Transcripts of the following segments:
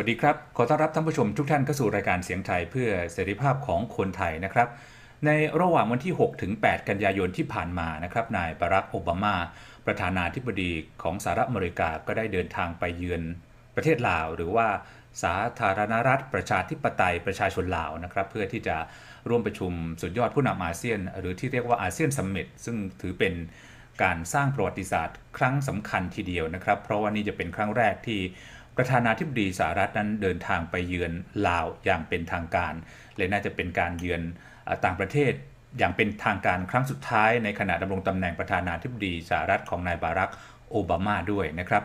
วัสดีครับ ขอต้อนรับท่านผู้ชมทุกท่านเข้าสู่รายการเสียงไทยเพื่อเสรีภาพของคนไทยนะครับ ในระหว่างวันที่ หก ถึง แปด กันยายนที่ผ่านมานะครับ นายบารัก โอบามา ประธานาธิบดีของสหรัฐอเมริกา ก็ได้เดินทางไปเยือนประเทศลาว หรือว่าสาธารณรัฐประชาธิปไตยประชาชนลาวนะครับ เพื่อที่จะร่วมประชุมสุดยอดผู้นำอาเซียน หรือที่เรียกว่าอาเซียนซัมมิต ซึ่งถือเป็น การสร้างประวัติศาสตร์ครั้งสำคัญทีเดียวนะครับ เพราะว่านี่จะเป็นครั้งแรกที่ประธานาธิบดีสหรัฐนั้นเดินทางไปเยือนลาวอย่างเป็นทางการ และน่าจะเป็นการเยือน เอ่อ ต่างประเทศอย่างเป็นทางการครั้งสุดท้ายในขณะดำรงตำแหน่งประธานาธิบดีสหรัฐของนายบารัก โอบามาด้วยนะครับ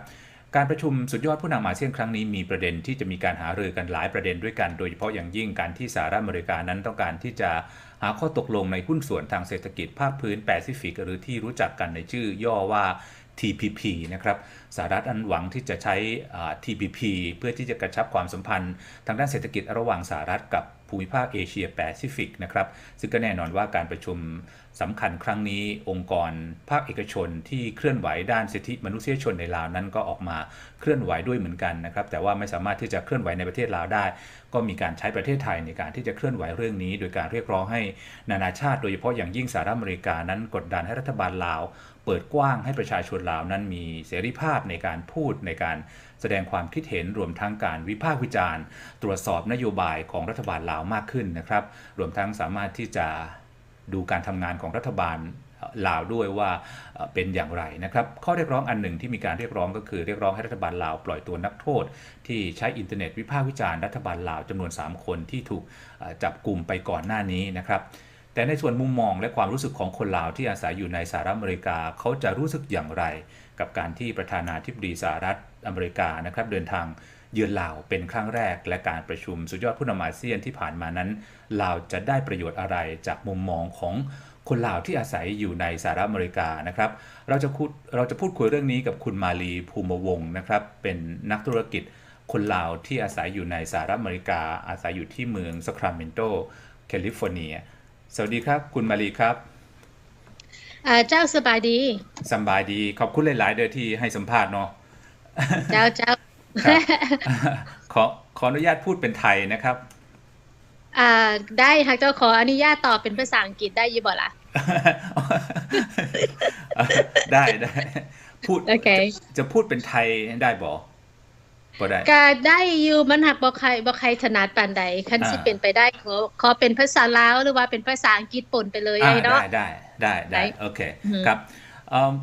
การประชุมสุดยอดผู้นำอาเซียนครั้งนี้มีประเด็นที่จะมีการหารือกันหลายประเด็นด้วยกัน โดยเฉพาะอย่างยิ่งการที่สหรัฐอเมริกานั้นต้องการที่จะหาข้อตกลงในหุ้นส่วนทางเศรษฐกิจภาคพื้นแปซิฟิก หรือที่รู้จักกันในชื่อย่อว่า ทีพีพี นะครับ สหรัฐอันหวังที่จะใช้ อ่า ทีพีพี เพื่อที่จะกระชับความสัมพันธ์ทางด้านเศรษฐกิจระหว่างสหรัฐกับภูมิภาคเอเชียแปซิฟิกนะครับ ซึ่งก็แน่นอนว่าการประชุม สำคัญครั้งนี้ องค์กรภาคเอกชนที่เคลื่อนไหวด้านสิทธิมนุษยชนในลาวนั้นก็ออกมาเคลื่อนไหวด้วยเหมือนกันนะครับ แต่ว่าไม่สามารถที่จะเคลื่อนไหวในประเทศลาวได้ ก็มีการใช้ประเทศไทยในการที่จะเคลื่อนไหวเรื่องนี้ โดยการเรียกร้องให้นานาชาติ โดยเฉพาะอย่างยิ่งสหรัฐอเมริกานั้นกดดันให้รัฐบาลลาวเปิดกว้างให้ประชาชนลาวนั้นมีเสรีภาพในการพูด ในการแสดงความคิดเห็น รวมทั้งการวิพากษ์วิจารณ์ ตรวจสอบนโยบายของรัฐบาลลาวมากขึ้นนะครับ รวมทั้งสามารถที่จะ ดูการทำงานของรัฐบาล เอ่อ ลาวด้วยว่า เอ่อ เป็นอย่างไรนะครับ ข้อเรียกร้องอันหนึ่งที่มีการเรียกร้องก็คือเรียกร้องให้รัฐบาลลาวปล่อยตัวนักโทษที่ใช้อินเทอร์เน็ตวิพากษ์วิจารณ์รัฐบาลลาวจำนวนสามคนที่ถูก เอ่อ จับกุมไปก่อนหน้านี้นะครับ แต่ในส่วนมุมมองและความรู้สึกของคนลาวที่อาศัยอยู่ในสหรัฐอเมริกา เขาจะรู้สึกอย่างไรกับการที่ประธานาธิบดีสหรัฐอเมริกานะครับ เดินทางเยือนลาวเป็นครั้งแรก และการประชุมสุดยอดผู้นำอาเซียนที่ผ่านมานั้น ลาวจะได้ประโยชน์อะไรจากมุมมองของคนลาวที่อาศัยอยู่ในสหรัฐอเมริกานะครับ เราจะคุด- เราจะพูดคุยเรื่องนี้กับคุณมาลี ภูมิวงศ์นะครับ เป็นนักธุรกิจคนลาวที่อาศัยอยู่ในสหรัฐอเมริกา อาศัยอยู่ที่เมืองซาคราเมนโต แคลิฟอร์เนีย สวัสดีครับ คุณมาลีครับ เอ่อ เจ้า สบายดี สำบายดี ขอบคุณหลายๆ เด้อที่ให้สัมภาษณ์เนาะ เจ้า เจ้า ครับ ขอ- ขออนุญาตพูดเป็นไทยนะครับ อ่า ได้ หากเจ้าขออนุญาตตอบเป็นภาษาอังกฤษได้อยู่บ่ล่ะ ได้ ได้ พูด โอเค จะ- จะพูดเป็นไทยได้บ่ บ่ได้ ก็ได้อยู่ มันหากบ่ค่อย- บ่ค่อยถนัดปานใด คันสิ อ่า เป็นไปได้ ขอ- ขอเป็นภาษาลาว หรือว่าเป็นภาษาอังกฤษปนไปเลย อ่า เนาะ ได้ ได้ ได้ ได้ ได้ โอเค อือฮึ ครับ เอิ่ม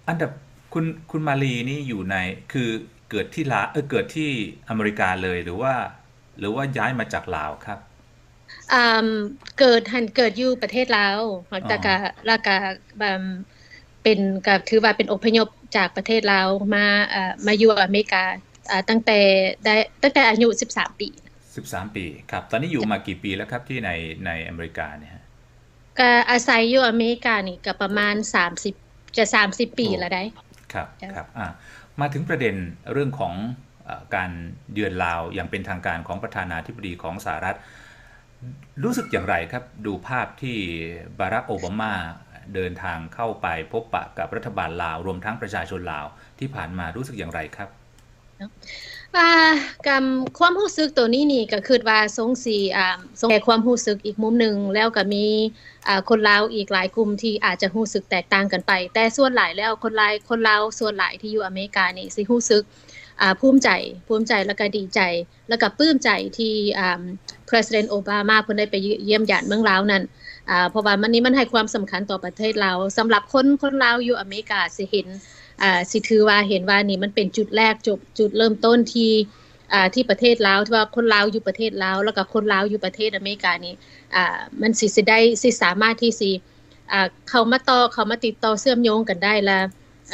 อันดับ คุณ- คุณมาลีนี่อยู่ใน- คือเกิดที่ลา- เอ่อ เกิดที่อเมริกาเลย หรือว่า หรือว่าย้ายมาจากลาวครับ เอิ่ม เกิด หั้นเกิดอยู่ประเทศลาว อ๋อ แล้วก็ แล้วก็ เอิ่ม เป็น ก็ถือว่าเป็นอพยพจากประเทศลาวมา เอ่อ มาอยู่อเมริกา เอ่อ ตั้งแต่ได้- ตั้งแต่อายุสิบสามปี สิบสามปี ครับ ตอนนี้อยู่มากี่ปีแล้วครับ ที่ใน- ในอเมริกาเนี่ยฮะ ก็อาศัยอยู่อเมริกานี่ก็ประมาณสามสิบ จะสามสิบปี โอ้ แล้วได้ ครับ เจ้า ครับ อ่า มาถึงประเด็นเรื่องของ เอ่อ การเยือนลาวอย่างเป็นทางการของประธานาธิบดีของสหรัฐ รู้สึกอย่างไรครับ ดูภาพที่บารัก โอบามา เดินทางเข้าไปพบปะกับรัฐบาลลาว รวมทั้งประชาชนลาวที่ผ่านมา รู้สึกอย่างไรครับ เนาะ อ่า กำ- ความรู้สึกตัวนี้นี่ก็คิดว่าทรงสิ อ่า ทรงแชร์ความรู้สึกอีกมุมหนึ่ง แล้วก็มี อ่า คนลาวอีกหลายกลุ่มที่อาจจะรู้สึกแตกต่างกันไป แต่ส่วนหลายแล้วคนลาย- คนลาวส่วนหลายที่อยู่อเมริกานี่สิรู้สึก อ่า ภูมิใจ ภูมิใจแล้วก็ดีใจ แล้วก็ปลื้มใจที่ อ่า President Obama เพิ่นได้ไปเยี่ยมยามเมืองลาวนั่น อ่า เพราะว่ามันนี่มันให้ความสำคัญต่อประเทศลาว สำหรับคน- คนลาวอยู่อเมริกาสิเห็น อ่า สิถือว่าเห็นว่านี่มันเป็นจุดแรก จุด- จุดเริ่มต้นที่ อ่า ที่ประเทศลาว ที่ว่าคนลาวอยู่ประเทศลาว แล้วก็คนลาวอยู่ประเทศอเมริกานี่ อ่า มันสิ- สิได้- สิสามารถที่สิ อ่า เข้ามาต่อ- เข้ามาติดต่อเชื่อมโยงกันได้ และ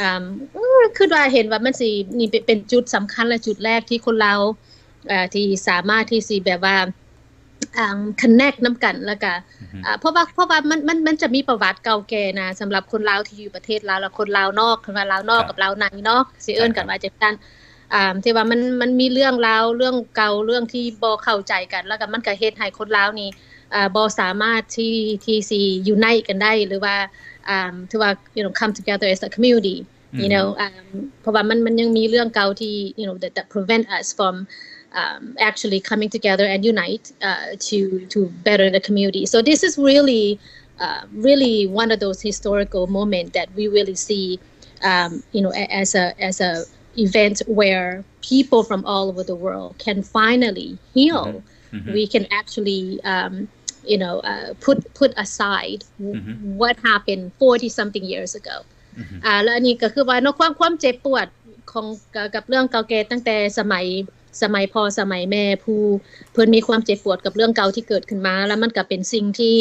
อ่า เอ่อ คิดว่าเห็นว่ามันสิ- นี่เป็น- เป็นจุดสำคัญและจุดแรกที่คนลาว เอ่อ ที่สามารถที่สิแบบว่า อ่า connect นำกัน แล้วก็ อือฮึ อ่า เพราะว่า- เพราะว่ามัน- มัน- มันจะมีประวัติเก่าแก่นะ สำหรับคนลาวที่อยู่ประเทศลาว และคนลาวนอก คันว่าลาวนอก ครับ กับลาวในเนาะ สิเอิ้นกัน ครับ ว่าจั่งซั้น อ่า ที่ว่ามัน- มันมีเรื่องราว เรื่องเก่า เรื่องที่บ่เข้าใจกัน แล้วก็มันก็เฮ็ดให้คนลาวนี่ อ่า บ่สามารถที่- ที่สิ unite กันได้ หรือว่า อ่า ถือว่า you know, come together as a community, you know, อืม อ่า เพราะว่ามัน- มันยังมีเรื่องเก่าที่ you know, that- that prevent us from um, actually coming together and unite uh, to to better the community. So this is really uh, really one of those historical moments that we really see, um, you know, as a as a event where people from all over the world can finally heal. Mm-hmm. Mm-hmm. We can actually, um, you know, uh, put put aside mm-hmm. what happened forty something years ago. ອ່າ ແລ້ວອັນນີ້ກໍຄືວ່າເນາະ ຄວາມ ຄວາມເຈັບປວດຂອງ ກັບເລື່ອງເກົ່າແກ່ຕັ້ງແຕ່ສະໄໝ ສະໄໝພໍ່ສະໄໝແມ່ ຜູ້ເພິ່ນມີຄວາມເຈັບປວດກັບເລື່ອງເກົ່າທີ່ເກີດຂຶ້ນມາ ແລ້ວມັນກໍເປັນສິ່ງທີ່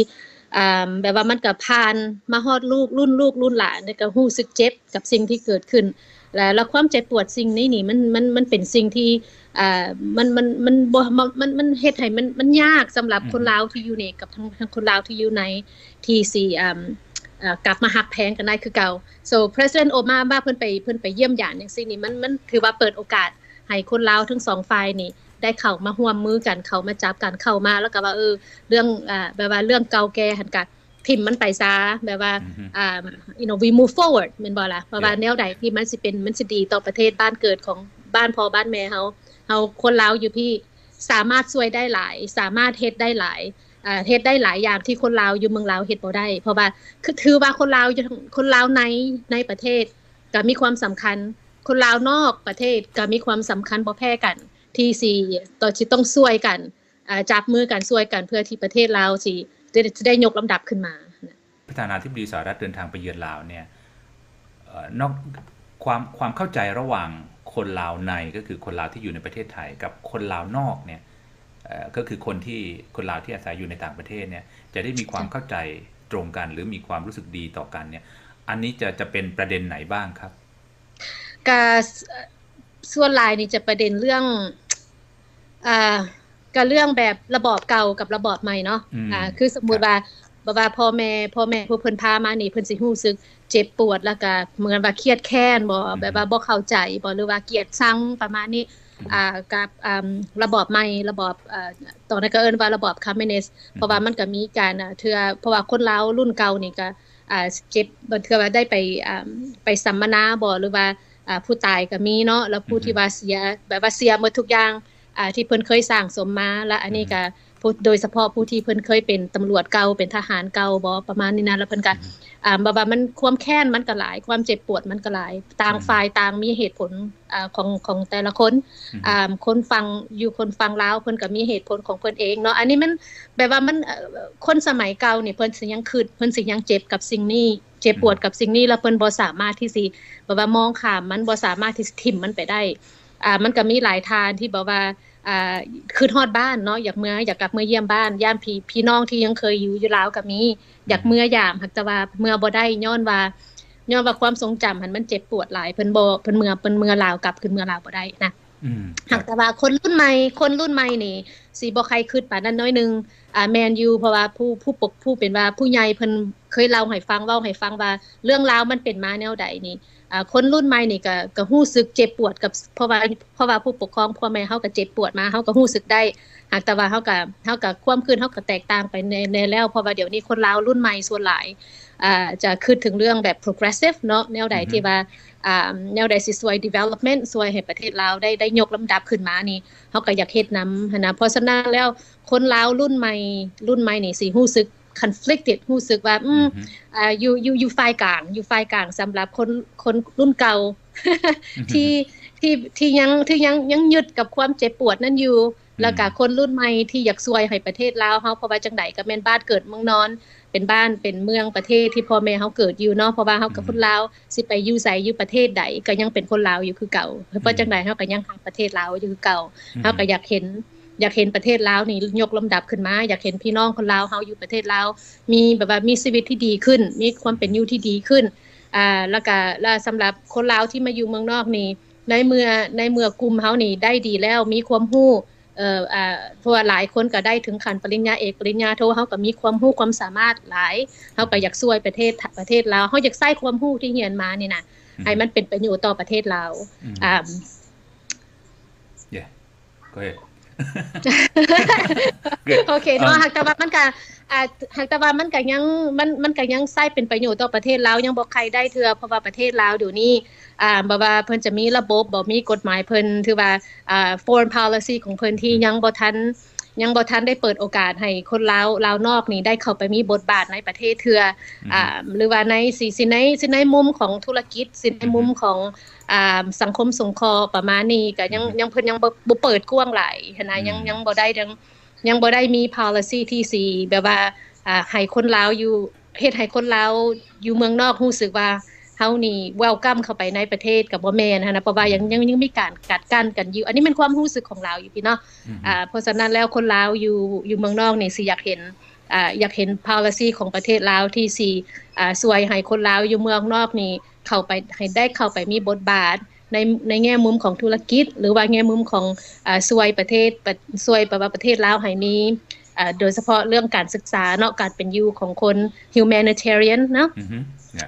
ອ່າ ແບບວ່າມັນກໍຜ່ານມາຮອດລູກ ລຸ້ນລູກລຸ້ນຫຼານ ແລ້ວກໍຮູ້ສຶກເຈັບກັບສິ່ງທີ່ເກີດຂຶ້ນ ແລະ ແລ້ວຄວາມເຈັບປວດສິ່ງນີ້ນີ້ ມັນ ມັນ ມັນເປັນສິ່ງທີ່ ອ່າ ມັນ ມັນ ມັນບໍ່ ມັນ ມັນ ມັນເຮັດໃຫ້ມັນ ມັນຍາກສຳລັບຄົນລາວທີ່ຢູ່ນີ້ ກັບທັງ ທັງຄົນລາວທີ່ຢູ່ໃນ ທີ່ຊິ ອ່າ ເອີ ກັບມາຮັກແພງກັນໄດ້ຄືເກົ່າ. So President Obama ເພິ່ນໄປ ເພິ່ນໄປຢ້ຽມຢາມຈັ່ງຊີ້ນີ້ ມັນ ມັນຖືວ່າເປີດໂອກາດໃຫ້ຄົນລາວທັງສອງຝ່າຍນີ້ໄດ້ເຂົ້າມາຮ່ວມມືກັນ ເຂົ້າມາຈັບກັນ ເຂົ້າມາ ແລ້ວກໍວ່າ ເອີ ເລື່ອງ ອ່າ ແບບວ່າເລື່ອງເກົ່າແກ່ຫັ້ນກະ ຖິ້ມມັນໄປຊະ ແບບວ່າ you know we move forward ແມ່ນບໍ່ລະ? ເພາະວ່າແນວໃດທີ່ມັນຊິເປັນ ມັນຊິດີຕໍ່ປະເທດບ້ານເກີດຂອງບ້ານພໍ່ບ້ານແມ່ເຮົາ ເຮົາຄົນລາວຢູ່ພີ້ສາມາດຊ່ວຍໄດ້ຫຼາຍ ສາມາດເຮັດໄດ້ຫຼາຍ ເຮັດໄດ້ຫຼາຍຢ່າງທີ່ຄົນລາວຢູ່ເມືອງລາວເຮັດບໍ່ໄດ້ ເພາະວ່າຄືຖືວ່າຄົນລາວ ຄົນລາວໃນ ໃນປະເທດກໍມີຄວາມສຳຄັນ ຄົນລາວນອກປະເທດກໍມີຄວາມສຳຄັນບໍ່ແພ້ກັນ ທີ່ຊິ ຕ້ອງ ຊິຕ້ອງຊ່ວຍກັນ ອ່າ ຈັບມືກັນຊ່ວຍກັນ ເພື່ອທີ່ປະເທດລາວຊິ ຈະ ຈະໄດ້ຍົກລຳດັບຂຶ້ນມາ. ປະທານາທິບໍດີສະຫະລັດເດີນທາງໄປເຢືອນລາວເນຍ ເອີ່ ນອກ ຄວາມ ຄວາມເຂົ້າໃຈລະຫວ່າງຄົນລາວໃນ ກໍຄືຄົນລາວທີ່ຢູ່ໃນປະເທດໄທ ກັບຄົນລາວນອກເນຍ ເອີ່ ກໍຄືຄົນທີ່ ຄົນລາວທີ່ອາໄສຢູ່ໃນຕ່າງປະເທດເນຍ ຈະໄດ້ມີຄວາມເຂົ້າໃຈຕຣົງກັນ ຫຼື ມີຄວາມຮູ້ສຶກດີຕໍ່ກັນເນຍ ອັນນີ້ຈະ ຈະເປັນປະເດັນໃນບ້າງຄັບ? ກະ ສ່ວນຫຼາຍນີ້ຈະປະເດັນເລື່ອງ ອ່າ ກະເລື່ອງແບບລະບອບເກົ່າກັບລະບອບໃໝ່ເນາະ ອືມ ອ່າ ຄືສົມມຸດວ່າ ແບບວ່າພໍ່ແມ່ ພໍ່ແມ່ຜູ້ເພິ່ນພາມານີ້ ເພິ່ນຊິຮູ້ສຶກເຈັບປວດ ແລ້ວກະເໝືອນວ່າຄຽດແຄ້ນບໍ ອືມ ແບບວ່າບໍ່ເຂົ້າໃຈບໍ ຫຼືວ່າກຽດຊັງປະມານນີ້ ອືມ ອ່າ ກັບ ອ່າ ລະບອບໃໝ່ ລະບອບ ເອີ່ ຕອນນັ້ນກໍເອີ້ນວ່າລະບອບຄອມມິວນິດ ອືມ ເພາະວ່າມັນກໍມີການ ເອີ່ ເທື່ອ ເພາະວ່າຄົນລາວລຸ້ນເກົ່ານີ້ກະ ອ່າ ເຈັບ ບາງເທື່ອວ່າໄດ້ໄປ ອ່າ ໄປສຳມະນາບໍ ຫຼືວ່າ ອ່າ ຜູ້ຕາຍກໍມີເນາະ ແລ້ວຜູ້ ອືຮຶ ທີ່ວ່າເສຍ ແບບວ່າເສຍໝົດທຸກຢ່າງ ອ່າ ທີ່ເພິ່ນເຄີຍສ້າງສົມມາ ແລ້ວອັນນີ້ ອືຮຶ ກໍຜູ້ ໂດຍສະເພາະຜູ້ທີ່ເພິ່ນເຄີຍເປັນຕຳຫຼວດເກົ່າ ເປັນທະຫານເກົ່າບໍ ປະມານນີ້ນະ ແລ້ວເພິ່ນກໍ ອືຮຶ ອ່າ ແບບວ່າມັນ ຄວາມແຄ້ນມັນກໍຫຼາຍ ຄວາມເຈັບປວດມັນກໍຫຼາຍ ຕ່າງ ອືມ ຝ່າຍຕ່າງມີເຫດຜົນ ອ່າ ຂອງ ຂອງແຕ່ລະຄົນ ອືຮຶ ອ່າ ຄົນຝັ່ງ ຢູ່ຄົນຝັ່ງລາວເພິ່ນກໍມີເຫດຜົນຂອງເພິ່ນເອງເນາະ ອັນນີ້ມັນ ແບບວ່າມັນ ເອີ່ ຄົນສະໄໝເກົ່ານີ້ເພິ່ນຊິຍັງຄິດ ເພິ່ນຊິຍັງເຈັບກັບສິ່ງນີ້ ເຈັບປວດ ອືມ ກັບສິ່ງນີ້ ແລ້ວເພິ່ນບໍ່ສາມາດທີ່ຊິ ແບບວ່າມອງຂ້າມມັນ ບໍ່ສາມາດທີ່ຊິຖິ້ມມັນໄປໄດ້ ອ່າ ມັນກໍມີຫຼາຍທ່ານທີ່ແບບວ່າ ອ່າ ຄິດຮອດບ້ານເນາະ ຢາກເມືອ ຢາກກັບເມືອຢ້ຽມບ້ານ ຢ້ານພີ່ ພີ່ນ້ອງທີ່ຍັງເຄີຍຢູ່ ຢູ່ລາວກໍມີ ອືມ ຢາກເມືອຢາມ ຫາກແຕ່ວ່າເມືອບໍ່ໄດ້ ຍ້ອນວ່າ ຍ້ອນວ່າຄວາມຊົງຈຳຫັ້ນມັນເຈັບປວດຫຼາຍ ເພິ່ນບໍ່ ເພິ່ນເມືອ ເພິ່ນເມືອລາວ ກັບຄືນເມືອລາວບໍ່ໄດ້ນະ. ອືມ ຫາກແຕ່ວ່າຄົນລຸ້ນໃໝ່ ຄົນລຸ້ນໃໝ່ນີ້ຊິບໍ່ໃຄ່ຄິດປານນັ້ນໜ້ອຍໜຶ່ງ ອ່າ ແມ່ນຢູ່ ເພາະວ່າຜູ້ ຜູ້ປົກ ຜູ້ເປັນວ່າຜູ້ໃຫຍ່ເພິ່ນເຄີຍເລົ່າໃຫ້ຟັງ ເວົ້າໃຫ້ຟັງວ່າເລື່ອງລາວມັນເປັນມາແນວໃດນີ້ ອ່າ ຄົນລຸ້ນໃໝ່ນີ້ກໍ ກໍຮູ້ສຶກເຈັບປວດກັບ ເພາະວ່າ ເພາະວ່າຜູ້ປົກຄອງພໍ່ແມ່ເຮົາກໍເຈັບປວດມາ ເຮົາກໍຮູ້ສຶກໄດ້ ຫາກແຕ່ວ່າເຮົາກໍ ເຮົາກໍຄວາມຄິດເຮົາກໍແຕກຕ່າງໄປແດ່ ແດ່ແລ້ວ ເພາະວ່າດຽວນີ້ຄົນລາວລຸ້ນໃໝ່ສ່ວນຫຼາຍ ອ່າ ຈະຄິດເຖິງເລື່ອງແບບ progressive ເນາະ ແນວໃດ ອືຮຶ ທີ່ວ່າ ອ່າ ແນວໃດຊິຊ່ວຍ development ຊ່ວຍໃຫ້ປະເທດລາວໄດ້ ໄດ້ຍົກລຳດັບຂຶ້ນມານີ້ ເຮົາກໍຢາກເຮັດນຳຫັ້ນນະ ເພາະສະນັ້ນແລ້ວ ຄົນລາວລຸ້ນໃໝ່ ລຸ້ນໃໝ່ນີ້ຊິຮູ້ສຶກ conflicted ຮູ້ສຶກວ່າ ອືມ ອືຮຶ ອ່າ ຢູ່ ຢູ່ ຢູ່ຝ່າຍກາງ ຢູ່ຝ່າຍກາງສຳລັບຄົນ ຄົນລຸ້ນເກົ່າ ອືຮຶ ທີ່ ທີ່ ທີ່ຍັງ ທີ່ຍັງ ຍັງຍຶດກັບຄວາມເຈັບປວດນັ້ນຢູ່ ອືມ ແລ້ວກະຄົນລຸ້ນໃໝ່ທີ່ຢາກຊ່ວຍໃຫ້ປະເທດລາວເຮົາ ເພາະວ່າຈັ່ງໃດກໍແມ່ນບ້ານເກີດເມືອງນອນ ເປັນບ້ານເປັນເມືອງປະເທດທີ່ພໍ່ແມ່ເຮົາເກີດຢູ່ເນາະ ເພາະວ່າເຮົາກັບ ອືມ ຄົນລາວຊິໄປຢູ່ໃສ ຢູ່ປະເທດໃດ ກໍຍັງເປັນຄົນລາວຢູ່ຄືເກົ່າ ອືມ ເພາະຈັ່ງໃດເຮົາກໍຍັງຮັກປະເທດລາວຢູ່ຄືເກົ່າ ອືມ ເຮົາກໍຢາກເຫັນ ຢາກເຫັນປະເທດລາວນີ້ຍົກລຳດັບຂຶ້ນມາ ຢາກເຫັນພີ່ນ້ອງຄົນລາວເຮົາຢູ່ປະເທດລາວ ມີແບບວ່າມີຊີວິດທີ່ດີຂຶ້ນ ມີຄວາມເປັນຢູ່ທີ່ດີຂຶ້ນ ອ່າ ແລ້ວກະ ແລ້ວສຳລັບຄົນລາວທີ່ມາຢູ່ເມືອງນອກນີ້ ໃນເມື່ອ ໃນເມື່ອກຸ່ມເຮົານີ້ໄດ້ດີແລ້ວ ມີຄວາມຮູ້ ເອີ ອ່າ ເພາະວ່າຫຼາຍຄົນກໍໄດ້ເຖິງຂັ້ນປະລິນຍາເອກ ປະລິນຍາໂທ ເຮົາກໍມີຄວາມຮູ້ຄວາມສາມາດຫຼາຍ ເຮົາກໍຢາກຊ່ວຍປະເທດ ປະເທດລາວ ເຮົາຢາກໃຊ້ຄວາມຮູ້ທີ່ຮຽນມານີ້ນະ ອືມ ໃຫ້ມັນເປັນປະໂຫຍດຕໍ່ປະເທດລາວ ອືມ ອ່າ Yeah. Go ahead. Good. ໂອເຄເນາະ ເອີ່ມ ຫາກແຕ່ວ່າມັນກະ ອາ ຫາກແຕ່ວ່າມັນກະຍັງ ມັນ ມັນກະຍັງໃຊ້ເປັນປະໂຫຍດຕໍ່ປະເທດລາວ ຍັງບໍ່ຄ່ອຍໄດ້ເທື່ອ ເພາະວ່າປະເທດລາວດຽວນີ້ ອາ ແບບວ່າເພິ່ນຈະມີລະບົບ ບໍ່ມີກົດໝາຍເພິ່ນ ຖືວ່າ ອາ foreign policy ຂອງເພິ່ນທີ່ ອືມ ຍັງບໍ່ທັນ ຍັງບໍ່ທັນໄດ້ເປີດໂອກາດໃຫ້ຄົນລາວ ລາວນອກນີ້ໄດ້ເຂົ້າໄປມີບົດບາດໃນປະເທດເທື່ອ ອືມ ອາ ຫຼືວ່າໃນ ຊິ ຊິໃນ ຊິໃນມຸມຂອງທຸລະກິດ ຊິໃນມຸມ ອືມ ຂອງ ອາ ສັງຄົມສົງເຄາະປະມານນີ້ ກະຍັງ ອືມ ຍັງ ເພິ່ນຍັງບໍ່ ບໍ່ເປີດກວ້າງຫຼາຍຫັ້ນນະ ອືມ ຍັງ ຍັງບໍ່ໄດ້ ຍັງ ຍັງບໍ່ໄດ້ມີ policy ທີ່ຊິແບບວ່າ ອາ ໃຫ້ຄົນລາວຢູ່ ເຮັດໃຫ້ຄົນລາວຢູ່ເມືອງນອກຮູ້ສຶກວ່າເຮົານີ້ welcome ເຂົ້າໄປໃນປະເທດ ກະບໍ່ແມ່ນຫັ້ນນະ ເພາະວ່າຍັງ ອືມ ຍັງ ຍັງມີການກັກກັ້ນກັນຢູ່ ອັນນີ້ແມ່ນຄວາມຮູ້ສຶກຂອງລາວຢູ່ພີ້ເນາະ ອືມ ອາ ເພາະສະນັ້ນແລ້ວຄົນລາວຢູ່ ຢູ່ເມືອງນອກນີ້ຊິຢາກເຫັນ ອາ ຢາກເຫັນ policy ຂອງປະເທດລາວທີ່ຊິ ອາ ຊ່ວຍໃຫ້ຄົນລາວຢູ່ເມືອງນອກນີ້ເຂົ້າໄປ ໃຫ້ໄດ້ເຂົ້າໄປມີບົດບາດ ໃນ ໃນແງ່ມຸມຂອງທຸລະກິດ ຫຼືວ່າແງ່ມຸມຂອງ ອາ ຊ່ວຍປະເທດ ປະ ຊ່ວຍແບບວ່າປະເທດລາວໃຫ້ມີ ອາ ໂດຍສະເພາະເລື່ອງການສຶກສາເນາະ ການເປັນຢູ່ຂອງຄົນ humanitarian ເນາະ ອືຮຶ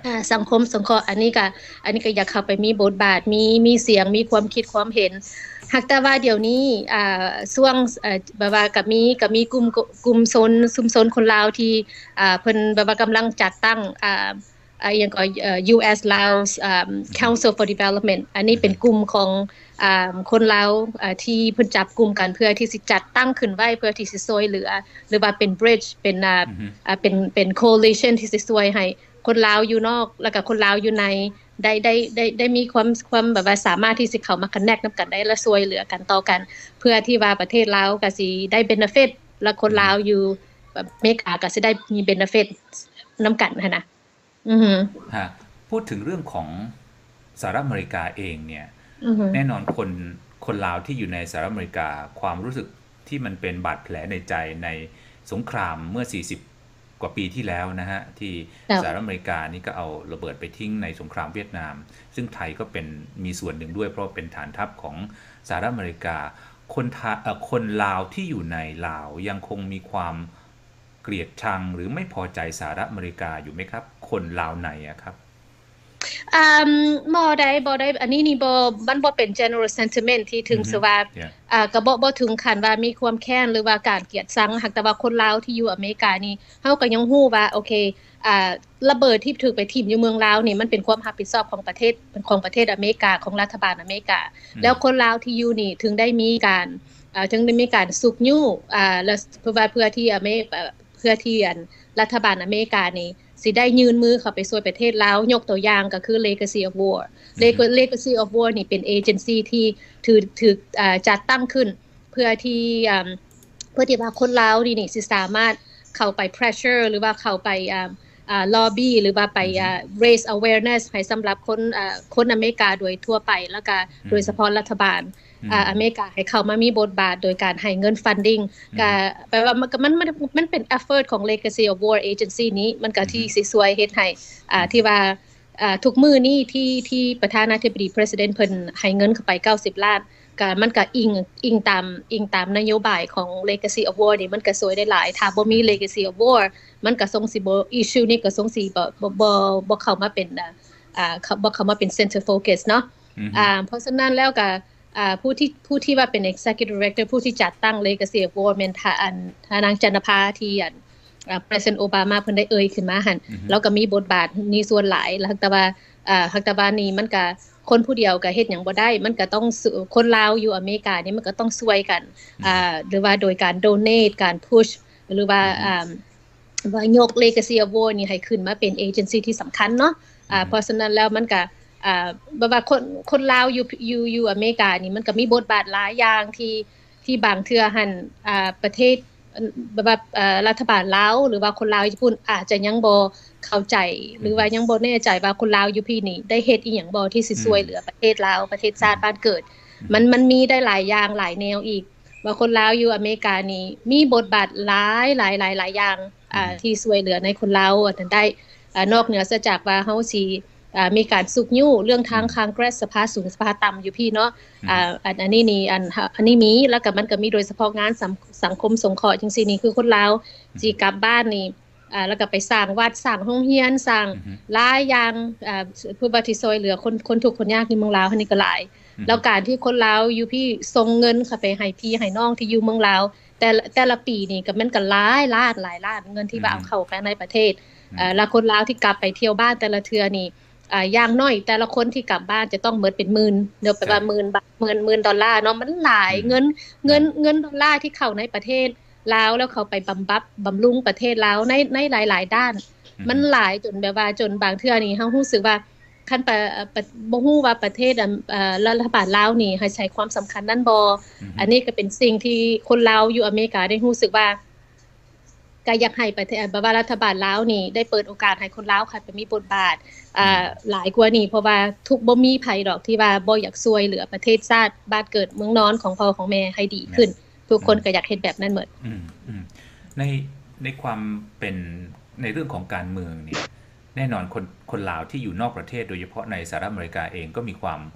ອາ ສັງຄົມສົງເຄາະ ອັນນີ້ກະ ອັນນີ້ກະຢາກເຂົ້າໄປມີບົດບາດ ມີ ມີສຽງ ມີຄວາມຄິດຄວາມເຫັນ ຫາກແຕ່ວ່າດຽວນີ້ ອາ ຊ່ວງ ອາ ແບບວ່າກະມີ ກະມີກຸ່ມ ກຸ່ມຊົນ ຊຸມຊົນຄົນລາວທີ່ ອາ ເພິ່ນແບບວ່າກຳລັງຈັດຕັ້ງ ອາ ອາ ອີ່ຫຍັງກໍ ເອີ US Laos ອາ Council for Development ອັນນີ້ເປັນ ອືຮຶ ກຸ່ມຂອງ ອາ ຄົນລາວ ອາ ທີ່ເພິ່ນຈັບກຸ່ມກັນເພື່ອທີ່ຊິຈັດຕັ້ງຂຶ້ນໄວ້ ເພື່ອທີ່ຊິຊ່ວຍເຫຼືອ ຫຼືວ່າເປັນ bridge ເປັນ ອາ ອືຮຶ ອາ ເປັນ ເປັນ coalition ທີ່ຊິຊ່ວຍໃຫ້ຄົນລາວຢູ່ນອກ ແລ້ວກະຄົນລາວຢູ່ໃນ ໄດ້ ໄດ້ ໄດ້ ໄດ້ມີຄວາມ ຄວາມແບບວ່າສາມາດທີ່ຊິເຂົ້າມາ connect ນຳກັນໄດ້ ແລະ ຊ່ວຍເຫຼືອກັນຕໍ່ກັນ ເພື່ອທີ່ວ່າປະເທດລາວກະຊິໄດ້ benefit ແລະ ຄົນລາວ ອືຮຶ ຢູ່ອາເມລິກາກະຊິໄດ້ມີ benefit ນຳກັນຫັ້ນນະ. ອືຮຶ ຮະ ພູດເຖິງເລື່ອງຂອງສະຫະລັດອາເມລິກາເອງເນ່ຍ ອືຮຶ ແນ່ນອນຄົນ ຄົນລາວທີ່ຢູ່ໃນສະຫະລັດອາເມລິກາ ຄວາມຮູ້ສຶກທີ່ມັນເປັນບາດແຜໃນໃຈໃນສົງຄາມເມື່ອສີ່ສິບກວ່າປີທີ່ແລ້ວນະຮະ ທີ່ ເຈົ້າ ສະຫະລັດອາເມລິການີ້ກໍເອົາລະເບີດໄປຖິ້ມໃນສົງຄາມຫວຽດນາມ ຊຶ່ງໄທກໍເປັນ ມີສ່ວນໜຶ່ງດ້ວຍ ເພາະເປັນຖານທັບຂອງສະຫະລັດອາເມລິກາ. ຄົນ ເອີ ຄົນລາວທີ່ຢູ່ໃນລາວຍັງຄົງມີຄວາມ ເກລັດຊັງ ຫຼື ໄມ່ພໍໃຈສະຫະລັດອາເມລິກາຢູ່ໄໝຄັບ ຄົນລາວໃນອະຄັບ? ອາ ບໍ່ໄດ້ ບໍ່ໄດ້ ອັນນີ້ນີ້ບໍ່ ມັນບໍ່ເປັນ general sentiment ທີ່ເຖິງ ອືຮຶ ຊິວ່າ ເອີ ກໍບໍ່ ບໍ່ເຖິງຂັ້ນວ່າມີຄວາມແຄ້ນ ຫຼືວ່າການເກລັດຊັງ ຫາກແຕ່ວ່າຄົນລາວທີ່ຢູ່ອາເມລິການີ້ ເຮົາກໍຍັງຮູ້ວ່າ ໂອເຄ ອາ ລະເບີດທີ່ຖືກໄປຖິ້ມຢູ່ເມືອງລາວນີ້ ມັນເປັນຄວາມຮັບຜິດຊອບຂອງປະເທດ ຂອງປະເທດອາເມລິກາ ຂອງລັດຖະບານອາເມລິກາ ອືມ ແລ້ວຄົນລາວທີ່ຢູ່ນີ້ເຖິງໄດ້ມີການ ເອີ ເຖິງໄດ້ມີການຊຸກຍູ້ ອາ ແລ້ວເພື່ອ ເພື່ອທີ່ອາເມ ເພື່ອທີ່ ອັນ ລັດຖະບານອາເມລິການີ້ຊິໄດ້ຍື່ນມືເຂົ້າໄປຊ່ວຍປະເທດລາວ ຍົກຕົວຢ່າງກໍຄື Legacy of War ອືຮຶ Legacy of War ນີ້ເປັນ agency ທີ່ຖືກ ຖືກ ອາ ຈັດຕັ້ງຂຶ້ນ ເພື່ອທີ່ ອາ ເພື່ອທີ່ວ່າຄົນລາວນີ້ ນີ້ຊິສາມາດເຂົ້າໄປ pressure ຫຼືວ່າເຂົ້າໄປ ອາ ອາ lobby ຫຼືວ່າໄປ ອືຮຶ ອາ raise awareness ໃຫ້ສຳລັບຄົນ ອາ ຄົນອາເມລິກາໂດຍທົ່ວໄປ ແລ້ວກະ ອືຮຶ ໂດຍສະເພາະລັດຖະບານ ອືມ ອາ ອາເມລິກາໃຫ້ເຂົ້າມາມີບົດບາດໂດຍການໃຫ້ເງິນ funding ອືມ ກະແປວ່າມັນ ມັນ ມັນ ມັນເປັນ effort ຂອງ Legacy of War Agency ນີ້ ມັນກະ ອືມ ທີ່ຊິຊ່ວຍເຮັດໃຫ້ ອາ ອືມ ທີ່ວ່າ ອາ ທຸກມື້ນີ້ທີ່ ທີ່ປະທານາທິບໍດີ President ເພິ່ນໃຫ້ເງິນເຂົ້າໄປເກົ້າສິບລ້ານ ກະມັນກະອີງ ອີງຕາມ ອີງຕາມນະໂຍບາຍຂອງ Legacy of War ນີ້ ມັນກະຊ່ວຍໄດ້ຫຼາຍ ຖ້າບໍ່ມີ ອືມ Legacy of War ມັນກະຊົງຊິບໍ່ issue ນີ້ກະຊົງຊິບໍ່ ບໍ່ ບໍ່ ບໍ່ເຂົ້າມາເປັນ ອາ ອາ ບໍ່ເຂົ້າມາເປັນ center focus ເນາະ ອືມ ອາ ເພາະສະນັ້ນແລ້ວກະ ອາ ຜູ້ທີ່ ຜູ້ທີ່ວ່າເປັນ Executive Director ຜູ້ທີ່ຈັດຕັ້ງ Legacy of War ແມ່ນທ່ານ ອາ ທ່ານນາງຈັນນະພາ ທີ່ ອັນ ອາ President Obama ເພິ່ນໄດ້ເອີ່ຍຂຶ້ນມາຫັ້ນ ອືຮຶ ລາວກໍມີບົດບາດມີສ່ວນຫຼາຍ ແລ້ວ ແຕ່ວ່າ ອາ ຫາກແຕ່ວ່ານີ້ມັນກະ ຄົນຜູ້ດຽວກະເຮັດຫຍັງບໍ່ໄດ້ ມັນກະຕ້ອງ ຄົນລາວຢູ່ອາເມລິການີ້ ມັນກະຕ້ອງຊ່ວຍກັນ ອືຮຶ ອາ ຫຼືວ່າໂດຍການ donate ການ push ຫຼືວ່າ ອືຮຶ ອາ ວ່າຍົກ Legacy of War ນີ້ໃຫ້ຂຶ້ນມາເປັນ agency ທີ່ສຳຄັນເນາະ ອາ ອືຮຶ ເພາະສະນັ້ນແລ້ວມັນກະ ອາ ແບບວ່າຄົນ ຄົນລາວຢູ່ ຢູ່ ຢູ່ອາເມລິການີ້ ມັນກະມີບົດບາດຫຼາຍຢ່າງທີ່ ທີ່ບາງເທື່ອຫັ້ນ ອາ ປະເທດ ແບບວ່າ ອາ ລັດຖະບານລາວ ຫຼືວ່າຄົນລາວຢູ່ພຸ້ນອາດຈະຍັງບໍ່ເຂົ້າໃຈ ອືຮຶ ຫຼືວ່າຍັງບໍ່ແນ່ໃຈວ່າຄົນລາວຢູ່ພີ້ນີ້ໄດ້ເຮັດອີ່ຫຍັງບໍ່ ທີ່ຊິ ອືມ ຊ່ວຍເຫຼືອປະເທດລາວ ປະເທດຊາດ ອືຮຶ ບ້ານເກີດ ອືຮຶ ມັນ ມັນມີໄດ້ຫຼາຍຢ່າງຫຼາຍແນວອີກ ວ່າຄົນລາວຢູ່ອາເມລິການີ້ມີບົດບາດຫຼາຍໆໆໆຢ່າງ ອືມ ອາ ທີ່ຊ່ວຍເຫຼືອໃນຄົນລາວອັນນັ້ນໄດ້ ອາ ນອກເໜືອເສຍຈາກວ່າເຮົາຊິ ອາ ມີການຊຸກຍູ້ເລື່ອງທາງ ອືມ Congress ສະພາສູງ ສະພາຕ່ຳຢູ່ພີ້ເນາະ ອືມ ອາ ອັນ ອັນນີ້ນີ້ ອັນ ອັນນີ້ມີ ແລ້ວກໍມັນກໍມີໂດຍສະເພາະງານສັງ ສັງຄົມສົງເຄາະຈັ່ງຊີ້ນີ້ ຄືຄົນລາວ ອືມ ຊິກັບບ້ານນີ້ ອາ ແລ້ວກໍໄປສ້າງວັດ ສ້າງໂຮງຮຽນ ສ້າງ ອືມ ຫຼາຍຢ່າງ ອາ ເພື່ອວ່າທີ່ຊ່ວຍເຫຼືອຄົນ ຄົນທຸກຄົນຍາກໃນເມືອງລາວຫັ້ນນີ້ກໍຫຼາຍ ແລ້ວການທີ່ຄົນລາວຢູ່ພີ້ສົ່ງເງິນເຂົ້າໄປໃຫ້ພີ່ໃຫ້ນ້ອງທີ່ຢູ່ເມືອງລາວ ແຕ່ລະ ແຕ່ລະປີນີ້ກໍມັນກໍຫຼາຍລ້ານ ຫຼາຍລ້ານ ເງິນທີ່ວ່າເອົາເຂົ້າໄປໃນປະເທດ ເອີ ແລ້ວຄົນລາວທີ່ກັບໄປທ່ຽວບ້ານແຕ່ລະເທື່ອນີ້ ອ່າ ຢ່າງໜ້ອຍແຕ່ລະຄົນທີ່ກັບບ້ານຈະຕ້ອງໝົດເປັນໝື່ນເນາະ ແປວ່າໝື່ນບາດ ໝື່ນ ໝື່ນດອນລາເນາະ ມັນຫຼາຍ ເງິນ ເງິນ ເງິນດອນລາທີ່ເຂົ້າໃນປະເທດລາວ ແລ້ວເຂົ້າໄປບຳບັດບຳລຸງປະເທດລາວໃນ ໃນຫຼາຍໆດ້ານ ມັນຫຼາຍຈົນແບບວ່າ ຈົນບາງເທື່ອນີ້ເຮົາຮູ້ສຶກວ່າ ຄັນປະ ປະ ບໍ່ຮູ້ວ່າປະເທດ ອັນ ເອີ ລັດຖະບານລາວນີ້ໃຫ້ໃສ່ຄວາມສຳຄັນນັ້ນບໍ່? ອັນນີ້ກໍເປັນສິ່ງທີ່ຄົນລາວຢູ່ອາເມລິກາໄດ້ຮູ້ສຶກວ່າ ກໍຢາກໃຫ້ປະເທດ ແບບວ່າລັດຖະບານລາວນີ້ໄດ້ເປີດໂອກາດໃຫ້ຄົນລາວເຂົ້າໄປມີບົດບາດ ອ່າ ຫຼາຍກວ່ານີ້ ເພາະວ່າທຸກ ບໍ່ມີໃຜດອກທີ່ວ່າບໍ່ຢາກຊ່ວຍເຫຼືອປະເທດຊາດບ້ານເກີດເມືອງນອນຂອງພໍ່ຂອງແມ່ໃຫ້ດີຂຶ້ນ ທຸກຄົນກໍຢາກເຮັດແບບນັ້ນໝົດ. ອືມ ໃນ ໃນຄວາມເປັນ ໃນເລື່ອງຂອງການເມືອງນີ້ ແນ່ນອນຄົນ ຄົນລາວທີ່ຢູ່ນອກປະເທດ ໂດຍສະເພາະໃນສະຫະລັດອາເມລິກາເອງ ກໍມີຄວາມ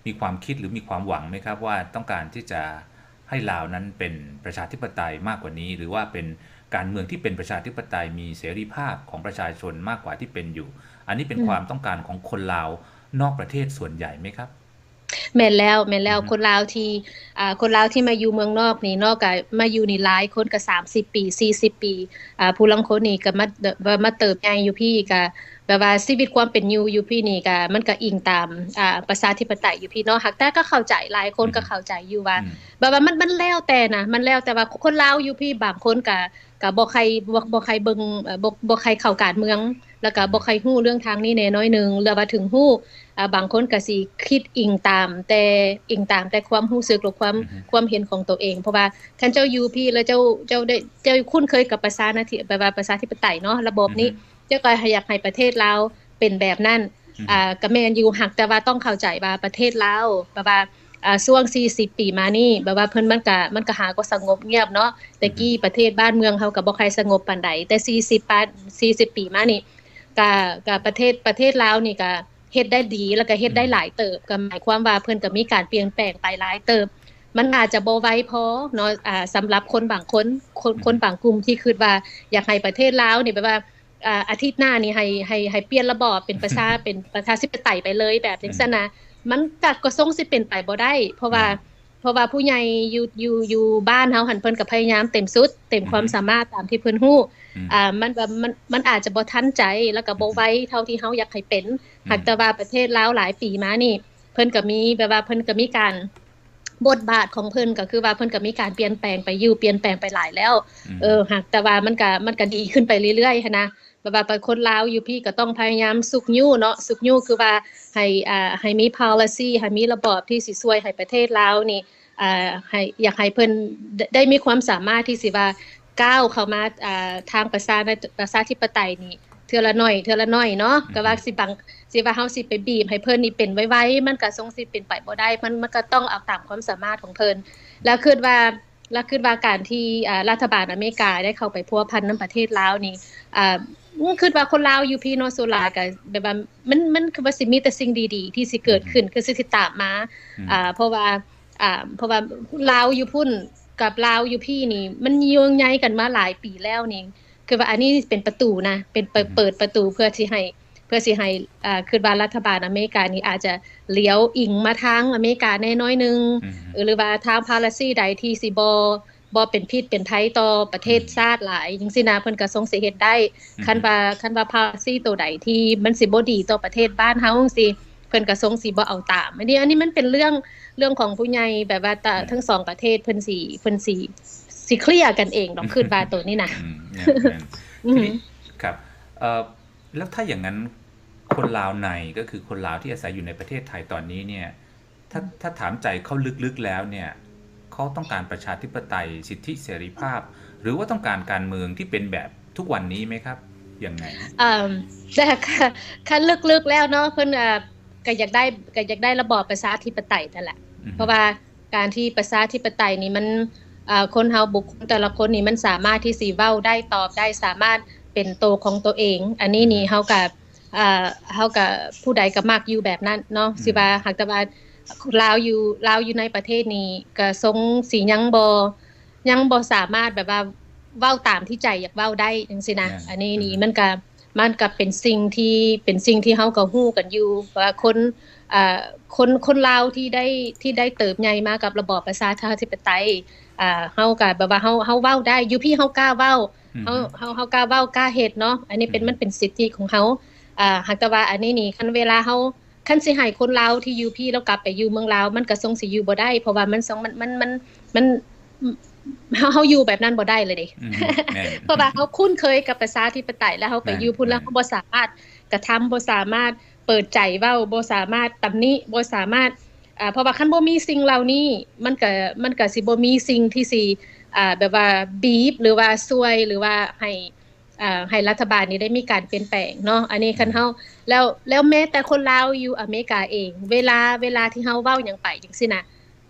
ມີຄວາມຄິດ ຫຼື ມີຄວາມຫວັງໄໝຄັບ ວ່າຕ້ອງການທີ່ຈະໃຫ້ລາວນັ້ນເປັນປະຊາທິປະໄຕມາກກວ່ານີ້ ຫຼື ວ່າເປັນການເມືອງທີ່ເປັນປະຊາທິປະໄຕ ມີເສລີພາບຂອງປະຊາຊົນມາກກວ່າທີ່ເປັນຢູ່? ອັນນີ້ເປັນຄວາມຕ້ອງການຂອງຄົນລາວນອກປະເທດສ່ວນໃຫຍ່ໄໝຄັບ? ແມ່ນແລ້ວ ແມ່ນແລ້ວ ຄົນລາວທີ່ ອ່າ ຄົນລາວທີ່ມາຢູ່ເມືອງນອກນີ້ເນາະ ກໍມາຢູ່ນີ້ຫຼາຍຄົນກໍສາມສິບປີ ສີ່ສິບປີ ອ່າ ຜູ້ລາງຄົນນີ້ກໍມາ ມາເຕີບໃຫຍ່ຢູ່ພີ້ ກໍແບບວ່າຊີວິດຄວາມເປັນຢູ່ຢູ່ພີ້ນີ້ກໍ ມັນກໍອີງຕາມ ອ່າ ປະຊາທິປະໄຕຢູ່ພີ້ເນາະ ຫາກແຕ່ກໍເຂົ້າໃຈ ຫຼາຍຄົນກໍເຂົ້າໃຈຢູ່ວ່າ ແບບວ່າມັນ ມັນແລ້ວແຕ່ນະ ມັນແລ້ວແຕ່ວ່າຄົນລາວຢູ່ພີ້ບາງຄົນກໍ ກໍບໍ່ໃຄ່ ບໍ່ ບໍ່ໃຄ່ເບິ່ງ ເອີ ບໍ່ ບໍ່ໃຄ່ເຂົ້າການເມືອງ ແລ້ວກໍບໍ່ໃຄ່ຮູ້ເລື່ອງທາງນີ້ແດ່ໜ້ອຍໜຶ່ງ ຫຼືວ່າເຖິງຮູ້ ອ່າ ບາງຄົນກໍຊິຄິດອີງຕາມແຕ່ ອີງຕາມແຕ່ຄວາມຮູ້ສຶກ ຫຼື ຄວາມ ຄວາມເຫັນຂອງໂຕເອງ ເພາະວ່າຄັນເຈົ້າຢູ່ພີ້ແລ້ວເຈົ້າ ເຈົ້າໄດ້ ເຈົ້າຄຸ້ນເຄີຍກັບປະຊານາທິ ແບບວ່າປະຊາທິປະໄຕເນາະ ລະບອບນີ້ ເຈົ້າກໍຢາກໃຫ້ປະເທດລາວເປັນແບບນັ້ນ ອ່າ ກໍແມ່ນຢູ່ ຫາກແຕ່ວ່າຕ້ອງເຂົ້າໃຈວ່າປະເທດລາວ ແບບວ່າ ອ່າ ຊ່ວງສີ່ສິບປີມານີ້ ແບບວ່າເພິ່ນ ມັນກະ ມັນກະຫາກໍສະຫງົບງຽບເນາະ ແຕ່ກີ້ປະເທດບ້ານເມືອງເຮົາກໍບໍ່ຄ່ອຍສະຫງົບປານໃດ ແຕ່ສີ່ສິບປາ ສີ່ສິບປີມານີ້ ກະ ກະປະເທດ ປະເທດລາວນີ້ກະເຮັດໄດ້ດີ ແລ້ວກະເຮັດໄດ້ຫຼາຍເຕີບ ກໍໝາຍຄວາມວ່າເພິ່ນກໍມີການປ່ຽນແປງໄປຫຼາຍເຕີບ ມັນອາດຈະບໍ່ໄວພໍເນາະ ອ່າ ສຳລັບຄົນບາງຄົນ ຄົນ ຄົນບາງກຸ່ມທີ່ຄິດວ່າຢາກໃຫ້ປະເທດລາວນີ້ ແບບວ່າ ອ່າ ອາທິດໜ້ານີ້ໃຫ້ ໃຫ້ ໃຫ້ປ່ຽນລະບອບເປັນປະຊາ ເປັນປະຊາທິປະໄຕໄປເລີຍ ແບບຈັ່ງຊັ້ນນະ ມັນກະ ກໍຊົງຊິເປັນໄປບໍ່ໄດ້ ເພາະວ່າ ເພາະວ່າຜູ້ໃຫຍ່ຢູ່ ຢູ່ ຢູ່ບ້ານເຮົາຫັ້ນ ເພິ່ນກໍພະຍາຍາມເຕັມສຸດ ເຕັມຄວາມສາມາດຕາມທີ່ເພິ່ນຮູ້ ອ່າ ມັນ ມັນ ມັນອາດຈະບໍ່ທັນໃຈ ແລ້ວກໍບໍ່ໄວເທົ່າທີ່ເຮົາຢາກໃຫ້ເປັນ ຫາກແຕ່ວ່າປະເທດລາວຫຼາຍປີມານີ້ ເພິ່ນກໍມີ ແບບວ່າເພິ່ນກໍມີການ ບົດບາດຂອງເພິ່ນ ກໍຄືວ່າເພິ່ນກໍມີການປ່ຽນແປງໄປຢູ່ ປ່ຽນແປງໄປຫຼາຍແລ້ວ ເອີ ຫາກແຕ່ວ່າມັນກະ ມັນກະດີຂຶ້ນໄປເລື້ອຍໆ ຫັ້ນນະ ແບບວ່າຄົນລາວຢູ່ພີ້ກໍຕ້ອງພະຍາຍາມຊຸກຍູ້ເນາະ ຊຸກຍູ້ຄືວ່າໃຫ້ ອ່າ ໃຫ້ມີ policy ໃຫ້ມີລະບອບທີ່ຊິຊ່ວຍໃຫ້ປະເທດລາວນີ້ ອ່າ ໃຫ້ ຢາກໃຫ້ເພິ່ນ ໄດ້ ໄດ້ມີຄວາມສາມາດທີ່ຊິວ່າກ້າວເຂົ້າມາ ອ່າ ທາງປະຊາ ປະຊາທິປະໄຕນີ້ ເທື່ອລະໜ້ອຍ ເທື່ອລະໜ້ອຍເນາະ ກໍວ່າຊິບັງ ຊິວ່າເຮົາຊິໄປບີບໃຫ້ເພິ່ນນີ້ເປັນໄວໆ ມັນກໍຊົງຊິເປັນໄປບໍ່ໄດ້ ມັນ ມັນກໍຕ້ອງເອົາຕາມຄວາມສາມາດຂອງເພິ່ນ ແລ້ວຄິດວ່າ ແລ້ວຄິດວ່າການທີ່ ອ່າ ລັດຖະບານອາເມລິກາໄດ້ເຂົ້າໄປພົວພັນນຳປະເທດລາວນີ້ ອ່າ ຄິດວ່າຄົນລາວຢູ່ພີ້ເນາະ ສ່ວນຫຼາຍກໍແບບວ່າ ມັນ ມັນຄືວ່າຊິມີແຕ່ສິ່ງດີໆທີ່ຊິເກີດຂຶ້ນ ຄືຊິ ຊິຕາມມາ ອ່າ ເພາະວ່າ ອ່າ ເພາະວ່າລາວຢູ່ພຸ້ນກັບລາວຢູ່ພີ້ນີ້ ມັນໂຍງໃຍກັນມາຫຼາຍປີແລ້ວນີ້ ຄືວ່າອັນນີ້ເປັນປະຕູນະ ເປັນ ເປີດປະຕູເພື່ອຊິໃຫ້ ເພື່ອຊິໃຫ້ ອ່າ ຄິດວ່າລັດຖະບານອາເມລິການີ້ອາດຈະຫຼຽວອີງມາທາງອາເມລິກາແດ່ໜ້ອຍໜຶ່ງ ຫຼືວ່າທາງ policy ໃດທີ່ຊິບໍ່ ບໍ່ເປັນພິດເປັນໄພຕໍ່ປະເທດຊາດຫຼາຍ ຈັ່ງຊີ້ນະ ເພິ່ນກໍຊົງຊິເຮັດໄດ້ ຄັນວ່າ ຄັນວ່າ policy ໂຕໃດທີ່ມັນຊິບໍ່ດີຕໍ່ປະເທດບ້ານເຮົາຈັ່ງຊີ້ ເພິ່ນກໍຊົງຊິບໍ່ເອົາຕາມ ອັນນີ້ ອັນນີ້ມັນເປັນເລື່ອງ ເລື່ອງຂອງຜູ້ໃຫຍ່ ແບບວ່າ ທັງສອງປະເທດເພິ່ນຊິ ເພິ່ນຊິ ຊິເຄລຍກັນເອງດອກ ຄິດວ່າໂຕນີ້ນະ ອືມ ແມ່ນໆ ທີນີ້ ຄັບ ເອີ ແລ້ວຖ້າຢ່າງນັ້ນ ຄົນລາວໃນ ກໍຄືຄົນລາວທີ່ອາໄສຢູ່ໃນປະເທດໄທຕອນນີ້ເນ່ຍ ຖ້າ ຖ້າຖາມໃຈເຂົາເລິກໆແລ້ວເນ່ຍ ເຂົາຕ້ອງການປະຊາທິປະໄຕ ສິດທິເສລີພາບ ຫຼືວ່າຕ້ອງການການເມືອງທີ່ເປັນແບບທຸກວັນນີ້ໄໝຄັບ? ຍັງໄງ? ເອີ ແຕ່ ຄັນເລິກໆແລ້ວເນາະ ເພິ່ນ ເອີ ກໍຢາກໄດ້ ກໍຢາກໄດ້ລະບອບປະຊາທິປະໄຕນັ້ນແຫຼະ ເພາະວ່າການທີ່ປະຊາທິປະໄຕນີ້ມັນ ເອີ ຄົນເຮົາ ບຸກຄົນແຕ່ລະຄົນນີ້ມັນສາມາດທີ່ຊິເວົ້າໄດ້ ຕອບໄດ້ ສາມາດເປັນໂຕຂອງໂຕເອງ ອັນນີ້ນີ້ເຮົາກໍ ອ່າ ເຮົາກະ ຜູ້ໃດກະມັກຢູ່ແບບນັ້ນເນາະ ຊິວ່າ ຫາກແຕ່ວ່າລາວຢູ່ ລາວຢູ່ໃນປະເທດນີ້ກະຊົງຊິຍັງບໍ່ ຍັງບໍ່ສາມາດແບບວ່າເວົ້າຕາມທີ່ໃຈຢາກເວົ້າໄດ້ຈັ່ງຊີ້ນະ ອັນນີ້ນີ້ມັນກະ ມັນກໍເປັນສິ່ງທີ່ ເປັນສິ່ງທີ່ເຮົາກໍຮູ້ກັນຢູ່ວ່າຄົນ ເອີ ຄົນ ຄົນລາວທີ່ໄດ້ ທີ່ໄດ້ເຕີບໃຫຍ່ມາກັບລະບອບປະຊາທິປະໄຕ ເອີ ເຮົາກໍແບບວ່າເຮົາ ເຮົາເວົ້າໄດ້ ຢູ່ພີ້ເຮົາກ້າເວົ້າ ເຮົາ ເຮົາ ເຮົາກ້າເວົ້າກ້າເຮັດເນາະ ອັນນີ້ເປັນ ມັນເປັນສິດທິຂອງເຮົາ ເອີ ຫາກແຕ່ວ່າອັນນີ້ນີ້ ຄັນເວລາເຮົາ ຄັນຊິໃຫ້ຄົນລາວທີ່ຢູ່ພີ້ແລ້ວກັບໄປຢູ່ເມືອງລາວ ມັນກໍຊົງຊິຢູ່ບໍ່ໄດ້ ເພາະວ່າມັນຊົງ ມັນ ມັນ ມັນ ມັນ ເຮົາ ເຮົາຢູ່ແບບນັ້ນບໍ່ໄດ້ເລີຍເດ້ ອືມ ແມ່ນ ເພາະວ່າເຮົາຄຸ້ນເຄີຍກັບປະຊາທິປະໄຕ ແລ້ວເຮົາໄປຢູ່ພຸ້ນ ແມ່ນ ແລ້ວເຮົາບໍ່ສາມາດກະທຳ ບໍ່ສາມາດເປີດໃຈເວົ້າ ບໍ່ສາມາດຕຳໜິ ບໍ່ສາມາດ ເອີ ເພາະວ່າຄັນບໍ່ມີສິ່ງເຫຼົ່ານີ້ ມັນກະ ມັນກະຊິບໍ່ມີສິ່ງທີ່ຊິ ເອີ ແບບວ່າບີບ ຫຼືວ່າຊ່ວຍ ຫຼືວ່າໃຫ້ ເອີ ໃຫ້ລັດຖະບານນີ້ໄດ້ມີການປ່ຽນແປງເນາະ ອັນນີ້ຄັນເຮົາ ແລ້ວ ແລ້ວແມ້ແຕ່ຄົນລາວຢູ່ອາເມລິກາເອງ ເວລາ ເວລາທີ່ເຮົາເວົ້າຫຍັງໄປຈັ່ງຊີ້ນະ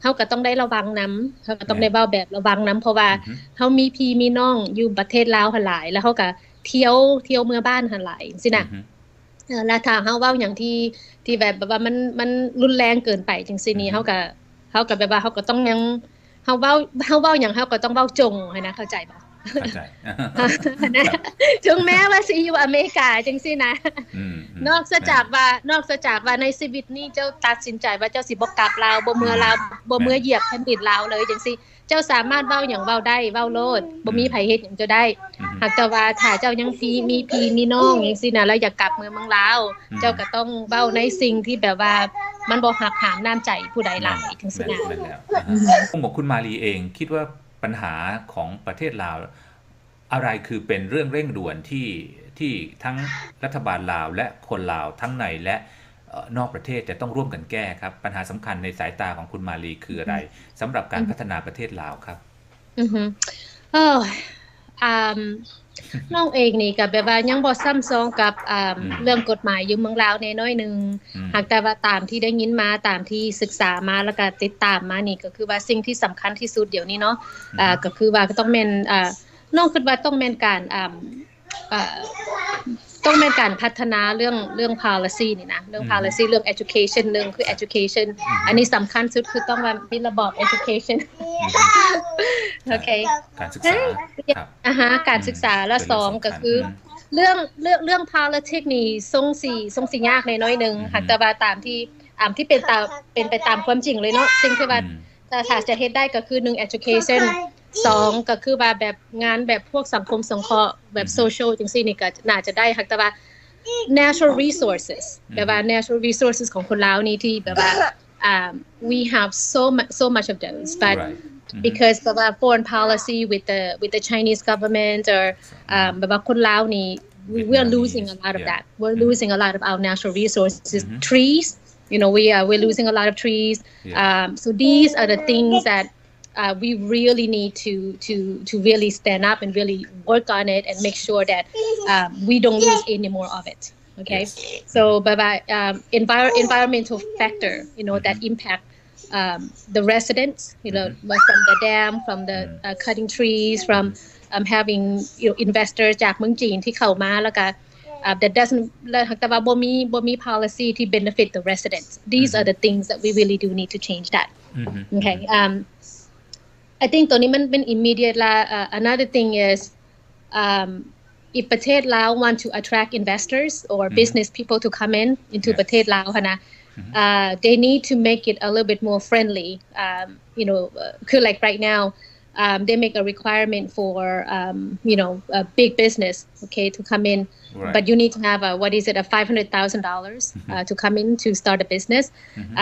ເຮົາກໍຕ້ອງໄດ້ລະວັງນຳ ເຮົາກໍຕ້ອງໄດ້ເວົ້າແບບລະວັງນຳ ເພາະວ່າເຮົາມີພີ່ມີນ້ອງຢູ່ປະເທດລາວຫັ້ນຫຼາຍ ແລ້ວເຮົາກໍທ່ຽວ ທ່ຽວເມືອບ້ານຫັ້ນຫຼາຍຈັ່ງຊີ້ນະ ເອີ ແລ້ວຖ້າເຮົາເວົ້າຫຍັງທີ່ ທີ່ແບບ ແບບວ່າມັນ ມັນຮຸນແຮງເກີນໄປຈັ່ງຊີ້ນີ້ ເຮົາກໍ ເຮົາກໍແບບວ່າ ເຮົາກໍຕ້ອງຍັງ ເຮົາເວົ້າ ເຮົາເວົ້າຫຍັງເຮົາກໍຕ້ອງເວົ້າຈົງຫັ້ນນະ ເຂົ້າໃຈບໍ່? ເຂົ້າໃຈ ເຖິງແມ້ວ່າຊິຢູ່ອາເມລິກາຈັ່ງຊີ້ນະ ອືມ ນອກເສຍຈາກວ່າ ນອກເສຍຈາກວ່າໃນຊີວິດນີ້ເຈົ້າຕັດສິນໃຈວ່າເຈົ້າຊິບໍ່ກັບລາວ ບໍ່ເມືອລາວ ບໍ່ເມືອຢຽບແຜ່ນດິນລາວເລີຍຈັ່ງຊີ້ ເຈົ້າສາມາດເວົ້າຫຍັງເວົ້າໄດ້ ເວົ້າໂລດ ບໍ່ມີໃຜເຮັດຫຍັງເຈົ້າໄດ້ ຫາກແຕ່ວ່າຖ້າເຈົ້າຍັງມີພີ່ມີນ້ອງຈັ່ງຊີ້ນະ ແລ້ວຢາກກັບເມືອເມືອງລາວ ເຈົ້າກໍຕ້ອງເວົ້າໃນສິ່ງທີ່ແບບວ່າ ມັນບໍ່ຫັກຫາມນ້ຳໃຈຜູ້ໃດຫຼາຍ ຈັ່ງຊີ້ນະ ແມ່ນແລ້ວ ອາ ຂອງຄຸນມາລີເອງ ຄິດວ່າປັນຫາຂອງປະເທດລາວ ອະໄລຄືເປັນເລື່ອງເລັ່ງດ່ວນທີ່ ທີ່ທັງລັດຖະບານລາວ ແລະ ຄົນລາວທັງໃນ ແລະ ເອີ ນອກປະເທດຈະຕ້ອງຮ່ວມກັນແກ້ຄັບ? ປັນຫາສຳຄັນໃນສາຍຕາຂອງຄຸນມາລີຄືອະໄລ ສຳລັບການພັດທະນາປະເທດລາວຄັບ? ອືຮຶ ເອີ ອາ ນ້ອງເອງນີ້ກໍແບບວ່າຍັງບໍ່ຊ່ຳຊອງກັບ ອາ ເລື່ອງກົດໝາຍຢູ່ເມືອງລາວແດ່ໜ້ອຍໜຶ່ງ ຫາກແຕ່ວ່າຕາມທີ່ໄດ້ຍິນມາ ຕາມທີ່ສຶກສາມາ ແລ້ວກໍຕິດຕາມມານີ້ ກໍຄືວ່າສິ່ງທີ່ສຳຄັນທີ່ສຸດດຽວນີ້ເນາະ ອາ ກໍຄືວ່າກໍຕ້ອງແມ່ນ ອາ ນ້ອງຄິດວ່າຕ້ອງແມ່ນການ ອາ ເອີ ຕ້ອງແມ່ນການພັດທະນາເລື່ອງ ເລື່ອງ policy ນີ້ນະ ເລື່ອງ policy ເລື່ອງ education ໜຶ່ງຄື education ອັນນີ້ສຳຄັນສຸດ ຄືຕ້ອງວ່າມີລະບອບ education ໂອເຄ ການສຶກສາ ອາຮະ ການສຶກສາ ແລ້ວສອງກໍຄືເລື່ອງ ເລື່ອງ ເລື່ອງ politics ນີ້ຊົງຊິ ຊົງຊິຍາກແດ່ໜ້ອຍໜຶ່ງ ຫາກແຕ່ວ່າຕາມທີ່ ອາ ທີ່ເປັນຕາ ເປັນໄປຕາມຄວາມຈິງເລີຍເນາະ ສິ່ງທີ່ວ່າ ຖ້າ ຖ້າຈະເຮັດໄດ້ກໍຄື ໜຶ່ງ education ສອງ ກໍຄືວ່າແບບງານແບບພວກສັງຄົມສົງເຄາະ ແບບ social ຈັ່ງຊີ້ນີ້ກໍໜ້າຈະໄດ້ ຫາກແຕ່ວ່າ natural resources ແບບວ່າ natural resources ຂອງຄົນລາວນີ້ທີ່ແບບວ່າ um, we have so much, so much of those, but because ແບບວ່າ foreign policy with the, with the Chinese government or um, ແບບວ່າຄົນລາວນີ້ we, we are losing a lot of that, we're losing a lot of our natural resources, trees, you know, we are, we're losing a lot of trees. Um, so these are the things that uh, we really need to, to, to really stand up and really work on it and make sure that um, we don't lose any more of it. Okay, so ແບບວ່າ um, envir- environmental factor, you know, that impact um, the residents, you know, from the dam, from the uh, cutting trees, from um, having, you know, investors ຈາກເມືອງຈີນທີ່ເຂົ້າມາ ແລ້ວກໍ uh, that doesn't ແລ້ວຫາກແຕ່ວ່າບໍ່ມີ ບໍ່ມີ policy ທີ່ benefit the residents. These are the things that we really do need to change that. Okay, um, I think ຕົວນີ້ມັນເປັນ immediate ລະ uh, another thing is um, if ປະເທດລາວ want to attract investors or business people to come in into ປະເທດລາວຫັ້ນນະ uh, they need to make it a little bit more friendly. Um, you know, uh, ຄື like right now, um, they make a requirement for um, you know, a big business, okay, to come in, but you need to have a, what is it, a five hundred thousand dollars uh, to come in to start a business.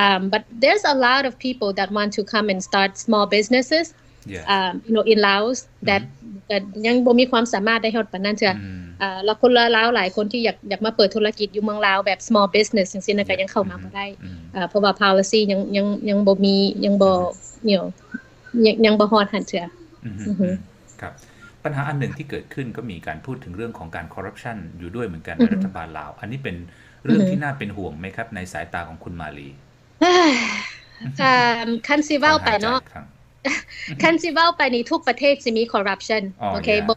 Um, but there's a lot of people that want to come and start small businesses. Um, you know, in Laos that, that ຍັງບໍ່ມີຄວາມສາມາດໄດ້ຮອດປານນັ້ນເທື່ອ ແລ້ວຄົນລາວຫຼາຍຄົນທີ່ຢາກ ຢາກມາເປີດທຸລະກິດຢູ່ເມືອງລາວແບບ small business ຈັ່ງຊີ້ນະ ກໍຍັງເຂົ້າມາບໍ່ໄດ້ ເພາະວ່າ policy ຍັງ ຍັງ ຍັງບໍ່ມີ ຍັງບໍ່ you know ຍັງ ຍັງບໍ່ຮອດຫັ້ນເທື່ອ. ຄັບ ບັນຫາອັນໜຶ່ງທີ່ເກີດຂຶ້ນກໍມີການພູດເຖິງເລື່ອງຂອງການ corruption ຢູ່ດ້ວຍເໝືອນກັນໃນລັດຖະບານລາວ ອັນນີ້ເປັນເລື່ອງທີ່ໜ້າເປັນຫ່ວງໄໝຄັບ ໃນສາຍຕາຂອງຄຸນມາລີ? ຄັນຊິເວົ້າໄປເນາະ ຄັນຊິເວົ້າໄປນີ້ ທຸກປະເທດຊິມີ corruption. ໂອເຄ ບໍ່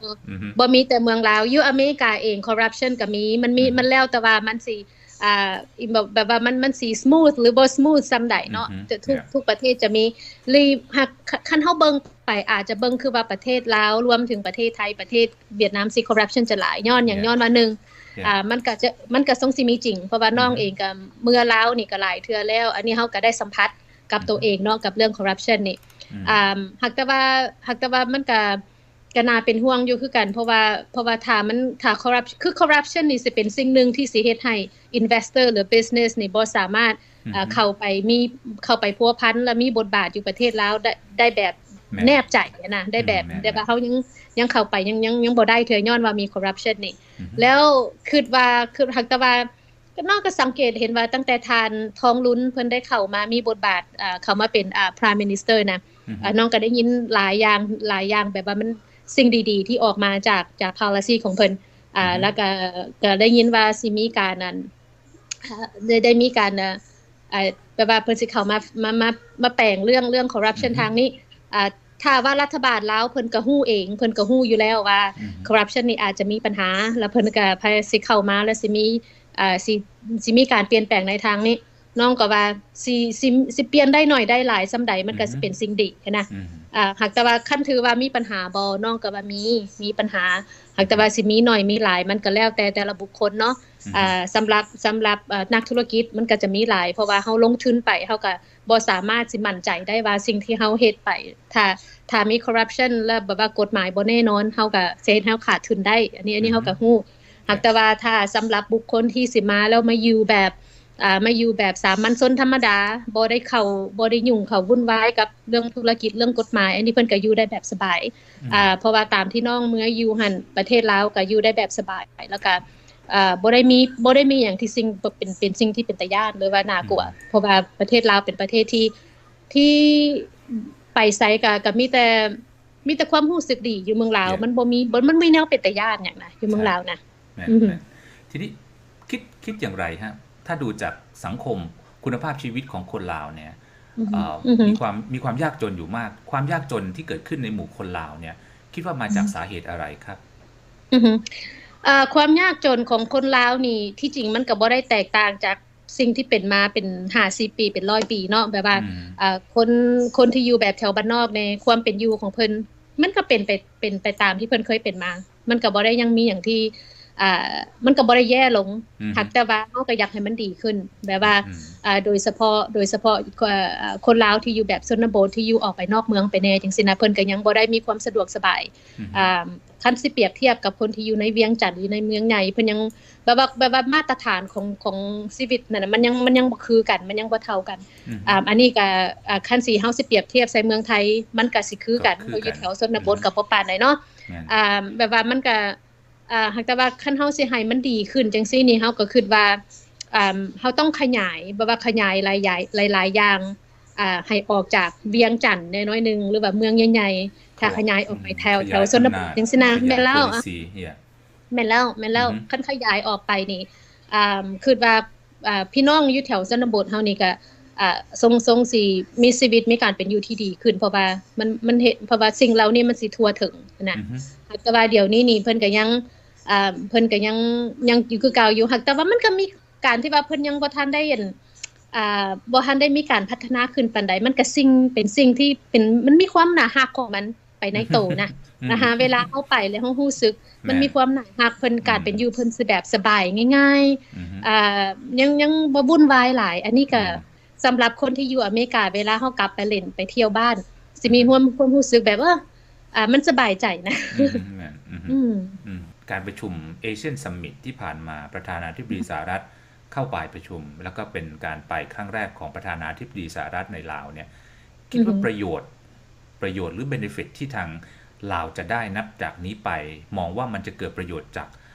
ບໍ່ມີແຕ່ເມືອງລາວ ຢູ່ອາເມລິກາເອງ corruption ກໍມີ ມັນມີ ມັນແລ້ວແຕ່ວ່າມັນຊິ ອ່າ ແບບ ແບບວ່າມັນ ມັນຊິ smooth ຫຼືບໍ່ smooth ສ່ຳໃດເນາະ ທຸກ ທຸກປະເທດຈະມີ ຫຼືຫາກ ຄັນເຮົາເບິ່ງໄປ ອາດຈະເບິ່ງຄືວ່າປະເທດລາວ ລວມເຖິງປະເທດໄທ ປະເທດຫວຽດນາມຊິ corruption ຈະຫຼາຍ ຍ້ອນຫຍັງ? ຍ້ອນວ່າ ໜຶ່ງ ອ່າ ມັນກໍຈະ ມັນກໍຊົງຊິມີຈິງ ເພາະວ່ານ້ອງເອງກໍເມືອລາວນີ້ກໍຫຼາຍເທື່ອແລ້ວ ອັນນີ້ເຮົາກໍໄດ້ສຳຜັດກັບໂຕເອງເນາະ ກັບເລື່ອງຄໍຣັບຊັນນີ້ ອ່າ ຫາກແຕ່ວ່າ ຫາກແຕ່ວ່າມັນກໍ ກໍໜ້າເປັນຫ່ວງຢູ່ຄືກັນ ເພາະວ່າ ເພາະວ່າຖ້າມັນ ຖ້າຄໍຣັບ ຄືຄໍຣັບຊັນນີ້ຊິເປັນສິ່ງໜຶ່ງທີ່ຊິເຮັດໃຫ້ອິນເວສເຕີ ຫຼື business ນີ້ບໍ່ສາມາດ ເຂົ້າໄປມີ ເຂົ້າໄປພົວພັນ ແລະ ມີບົດບາດຢູ່ປະເທດລາວໄດ້ ໄດ້ແບບແນບໃຈນະ ໄດ້ແບບ ແຕ່ວ່າເຮົາຍັງ ຍັງເຂົ້າໄປ ຍັງ ຍັງ ຍັງບໍ່ໄດ້ເທື່ອ ຍ້ອນວ່າມີຄໍຣັບຊັນນີ້ ແລ້ວຄິດວ່າ ຄື ຫາກແຕ່ວ່າ ນ້ອງກໍສັງເກດເຫັນວ່າຕັ້ງແຕ່ທ່ານ ທອງລຸນ ເພິ່ນໄດ້ເຂົ້າມາມີບົດບາດ ເຂົ້າມາເປັນ Prime Minister ນະ ນ້ອງກໍໄດ້ຍິນຫຼາຍຢ່າງ ຫຼາຍຢ່າງ ແບບວ່າມັນ ສິ່ງດີໆທີ່ອອກມາຈາກ ຈາກ policy ຂອງເພິ່ນ ແລ້ວກໍ ກໍໄດ້ຍິນວ່າຊິມີການ ອັນ ໄດ້ ໄດ້ມີການ ແບບວ່າເພິ່ນຊິເຂົ້າມາ ມາ ມາ ມາແປງເລື່ອງ ເລື່ອງຄໍຣັບຊັນທາງນີ້ ຖ້າວ່າລັດຖະບານລາວເພິ່ນກໍຮູ້ເອງ ເພິ່ນກໍຮູ້ຢູ່ແລ້ວວ່າຄໍຣັບຊັນນີ້ອາດຈະມີບັນຫາ ແລ້ວເພິ່ນກໍພະຍາຍາມຊິເຂົ້າມາ ແລ້ວຊິມີ ຊິ ຊິມີການປ່ຽນແປງໃນທາງນີ້ ນ້ອງກໍວ່າຊິ ຊິ ຊິປ່ຽນໄດ້ໜ້ອຍໄດ້ຫຼາຍສ່ຳໃດ ມັນກໍຊິເປັນສິ່ງດີຫັ້ນນະ ຫາກແຕ່ວ່າຄັນຖືວ່າມີບັນຫາບໍ່ ນ້ອງກໍວ່າມີ ມີບັນຫາ ຫາກແຕ່ວ່າຊິມີໜ້ອຍມີຫຼາຍ ມັນກໍແລ້ວແຕ່ແຕ່ລະບຸກຄົນເນາະ ສຳລັບ ສຳລັບ ນັກທຸລະກິດ ມັນກໍຈະມີຫຼາຍ ເພາະວ່າເຮົາລົງທຶນໄປ ເຮົາກໍບໍ່ສາມາດຊິໝັ້ນໃຈໄດ້ວ່າສິ່ງທີ່ເຮົາເຮັດໄປ ຖ້າ ຖ້າມີຄໍຣັບຊັນ ແລ້ວແບບວ່າກົດໝາຍບໍ່ແນ່ນອນ ເຮົາກໍຊິເຮັດໃຫ້ເຮົາຂາດທຶນໄດ້ ອັນນີ້ ອັນນີ້ເຮົາກໍຮູ້ ຫາກແຕ່ວ່າຖ້າສຳລັບບຸກຄົນທີ່ຊິມາ ແລ້ວມາຢູ່ແບບ ອ່າ ມາຢູ່ແບບສາມັນຊົນທຳມະດາ ບໍ່ໄດ້ເຂົ້າ ບໍ່ໄດ້ຫຍຸ້ງເຂົ້າວຸ້ນວາຍກັບເລື່ອງທຸລະກິດ ເລື່ອງກົດໝາຍ ອັນນີ້ເພິ່ນກໍຢູ່ໄດ້ແບບສະບາຍ ອ່າ ເພາະວ່າຕາມທີ່ນ້ອງເມືອຢູ່ຫັ້ນ ປະເທດລາວກໍຢູ່ໄດ້ແບບສະບາຍ ແລ້ວກໍ ອ່າ ບໍ່ໄດ້ມີ ບໍ່ໄດ້ມີຫຍັງທີ່ສິ່ງ ເປັນ ເປັນສິ່ງທີ່ເປັນຕາຢ້ານ ຫຼືວ່າໜ້າກົວ ເພາະວ່າປະເທດລາວເປັນປະເທດທີ່ ທີ່ໄປໃສກໍ ກໍມີແຕ່ ມີແຕ່ຄວາມຮູ້ສຶກດີຢູ່ເມືອງລາວ ມັນບໍ່ມີ ມັນບໍ່ມີແນວເປັນຕາຢ້ານຫຍັງນະ ຢູ່ເມືອງລາວນະ ແມ່ນ ແມ່ນ ທີນີ້ຄິດ ຄິດຢ່າງໄລຮະ ຖ້າດູຈາກສັງຄົມ ຄຸນນະພາບຊີວິດຂອງຄົນລາວເນີ້ຍ ມີຄວາມ ມີຄວາມຍາກຈົນຢູ່ມາກ ຄວາມຍາກຈົນທີ່ເກີດຂຶ້ນໃນໝູ່ຄົນລາວເນີ້ຍ ຄິດວ່າມາຈາກສາເຫດອະໄລຄັບ? ຄວາມຍາກຈົນຂອງຄົນລາວນີ້ ທີ່ຈິງມັນກໍບໍ່ໄດ້ແຕກຕ່າງຈາກ ສິ່ງທີ່ເປັນມາເປັນຫ້າສິບປີ ເປັນຮ້ອຍປີເນາະ ແບບວ່າ ເອີ ຄົນ ຄົນທີ່ຢູ່ແບບແຖວບ້ານນອກແດ່ ຄວາມເປັນຢູ່ຂອງເພິ່ນ ມັນກໍເປັນໄປ ເປັນໄປຕາມທີ່ເພິ່ນເຄີຍເປັນມາ ມັນກໍບໍ່ໄດ້ຍັງມີຫຍັງທີ່ ອ່າ ມັນກໍບໍ່ໄດ້ແຍ່ລົງ ຫາກແຕ່ວ່າເຮົາກໍຢາກໃຫ້ມັນດີຂຶ້ນ ແບບວ່າ ອ່າ ໂດຍສະເພາະ ໂດຍສະເພາະ ເອີ ຄົນລາວທີ່ຢູ່ແບບຊົນນະບົດ ທີ່ຢູ່ອອກໄປນອກເມືອງໄປແດ່ຈັ່ງຊີ້ນະ ເພິ່ນກໍຍັງບໍ່ໄດ້ມີຄວາມສະດວກສະບາຍ ອ່າ ຄັນຊິປຽບທຽບກັບຄົນທີ່ຢູ່ໃນວຽງຈັນ ຢູ່ໃນເມືອງໃຫຍ່ ເພິ່ນຍັງ ແບບວ່າ ແບບວ່າມາດຕະຖານຂອງ ຂອງຊີວິດນັ້ນນະ ມັນຍັງ ມັນຍັງບໍ່ຄືກັນ ມັນຍັງບໍ່ເທົ່າກັນ ອ່າ ອັນນີ້ກໍ ອ່າ ຄັນຊິ ເຮົາຊິປຽບທຽບໃສ່ເມືອງໄທ ມັນກໍຊິຄືກັນ ເພາະຢູ່ແຖວຊົນນະບົດກໍບໍ່ປານໃດເນາະ ອ່າ ແບບວ່າມັນກໍ ອ່າ ຫາກແຕ່ວ່າຄັນເຮົາຊິໃຫ້ມັນດີຂຶ້ນຈັ່ງຊີ້ນີ້ ເຮົາກໍຄິດວ່າ ອ່າ ເຮົາຕ້ອງຂະຫຍາຍ ແບບວ່າຂະຫຍາຍຫຼາຍໆ ຫຼາຍໆຢ່າງ ອ່າ ໃຫ້ອອກຈາກວຽງຈັນແດ່ໜ້ອຍໜຶ່ງ ຫຼືວ່າເມືອງໃຫຍ່ໆ ຖ້າຂະຫຍາຍອອກໄປແຖວ ແຖວຊົນນະບົດຈັ່ງຊີ້ນະ ແມ່ນແລ້ວ ແມ່ນແລ້ວ ແມ່ນແລ້ວ ຄັນຂະຫຍາຍອອກໄປນີ້ ອ່າ ຄິດວ່າ ອ່າ ພີ່ນ້ອງຢູ່ແຖວຊົນນະບົດເຮົານີ້ກໍ ອ່າ ຊົງ ຊົງຊິມີຊີວິດ ມີການເປັນຢູ່ທີ່ດີຂຶ້ນ ເພາະວ່າມັນ ມັນເຮັດ ເພາະວ່າສິ່ງເຫຼົ່ານີ້ມັນຊິທົ່ວເຖິງນະ ແຕ່ວ່າດຽວນີ້ນີ້ເພິ່ນກໍຍັງ ອ່າ ເພິ່ນກໍຍັງ ຍັງຢູ່ຄືເກົ່າຢູ່ ຫາກແຕ່ວ່າມັນກໍມີການທີ່ວ່າເພິ່ນຍັງບໍ່ທັນໄດ້ ອ່າ ບໍ່ທັນໄດ້ມີການພັດທະນາຂຶ້ນປານໃດ ມັນກໍສິ່ງ ເປັນສິ່ງທີ່ເປັນ ມັນມີຄວາມໜ້າຮັກຂອງມັນ ໄປໃນໂຕນະ ນະຮະ ເວລາເຮົາໄປແລ້ວເຮົາຮູ້ສຶກ ມັນມີຄວາມໜ້າຮັກ ເພິ່ນ ການເປັນຢູ່ເພິ່ນຊິແບບສະບາຍງ່າຍໆ ອ່າ ຍັງ ຍັງບໍ່ວຸ້ນວາຍຫຼາຍ ອັນນີ້ກໍສຳລັບຄົນທີ່ຢູ່ອາເມລິກາ ເວລາເຮົາກັບໄປຫຼິ້ນໄປທ່ຽວບ້ານ ຊິມີຄວາມ ຄວາມຮູ້ສຶກແບບ ເອີ ອ່າ ມັນສະບາຍໃຈນະ ແມ່ນ ອືມ ການປະຊຸມ ASEAN Summit ທີ່ຜ່ານມາ ປະທານາທິບໍດີສະຫະລັດ ເຂົ້າໄປປະຊຸມ ແລ້ວກໍເປັນການໄປຄັ້ງແລກຂອງປະທານາທິບໍດີສະຫະລັດໃນລາວເນີ້ຍ ຄິດວ່າປະໂຫຍດ ປະໂຫຍດ ຫຼື benefit ທີ່ທາງລາວຈະໄດ້ນັບຈາກນີ້ໄປ ມອງວ່າມັນຈະເກີດປະໂຫຍດຈາກ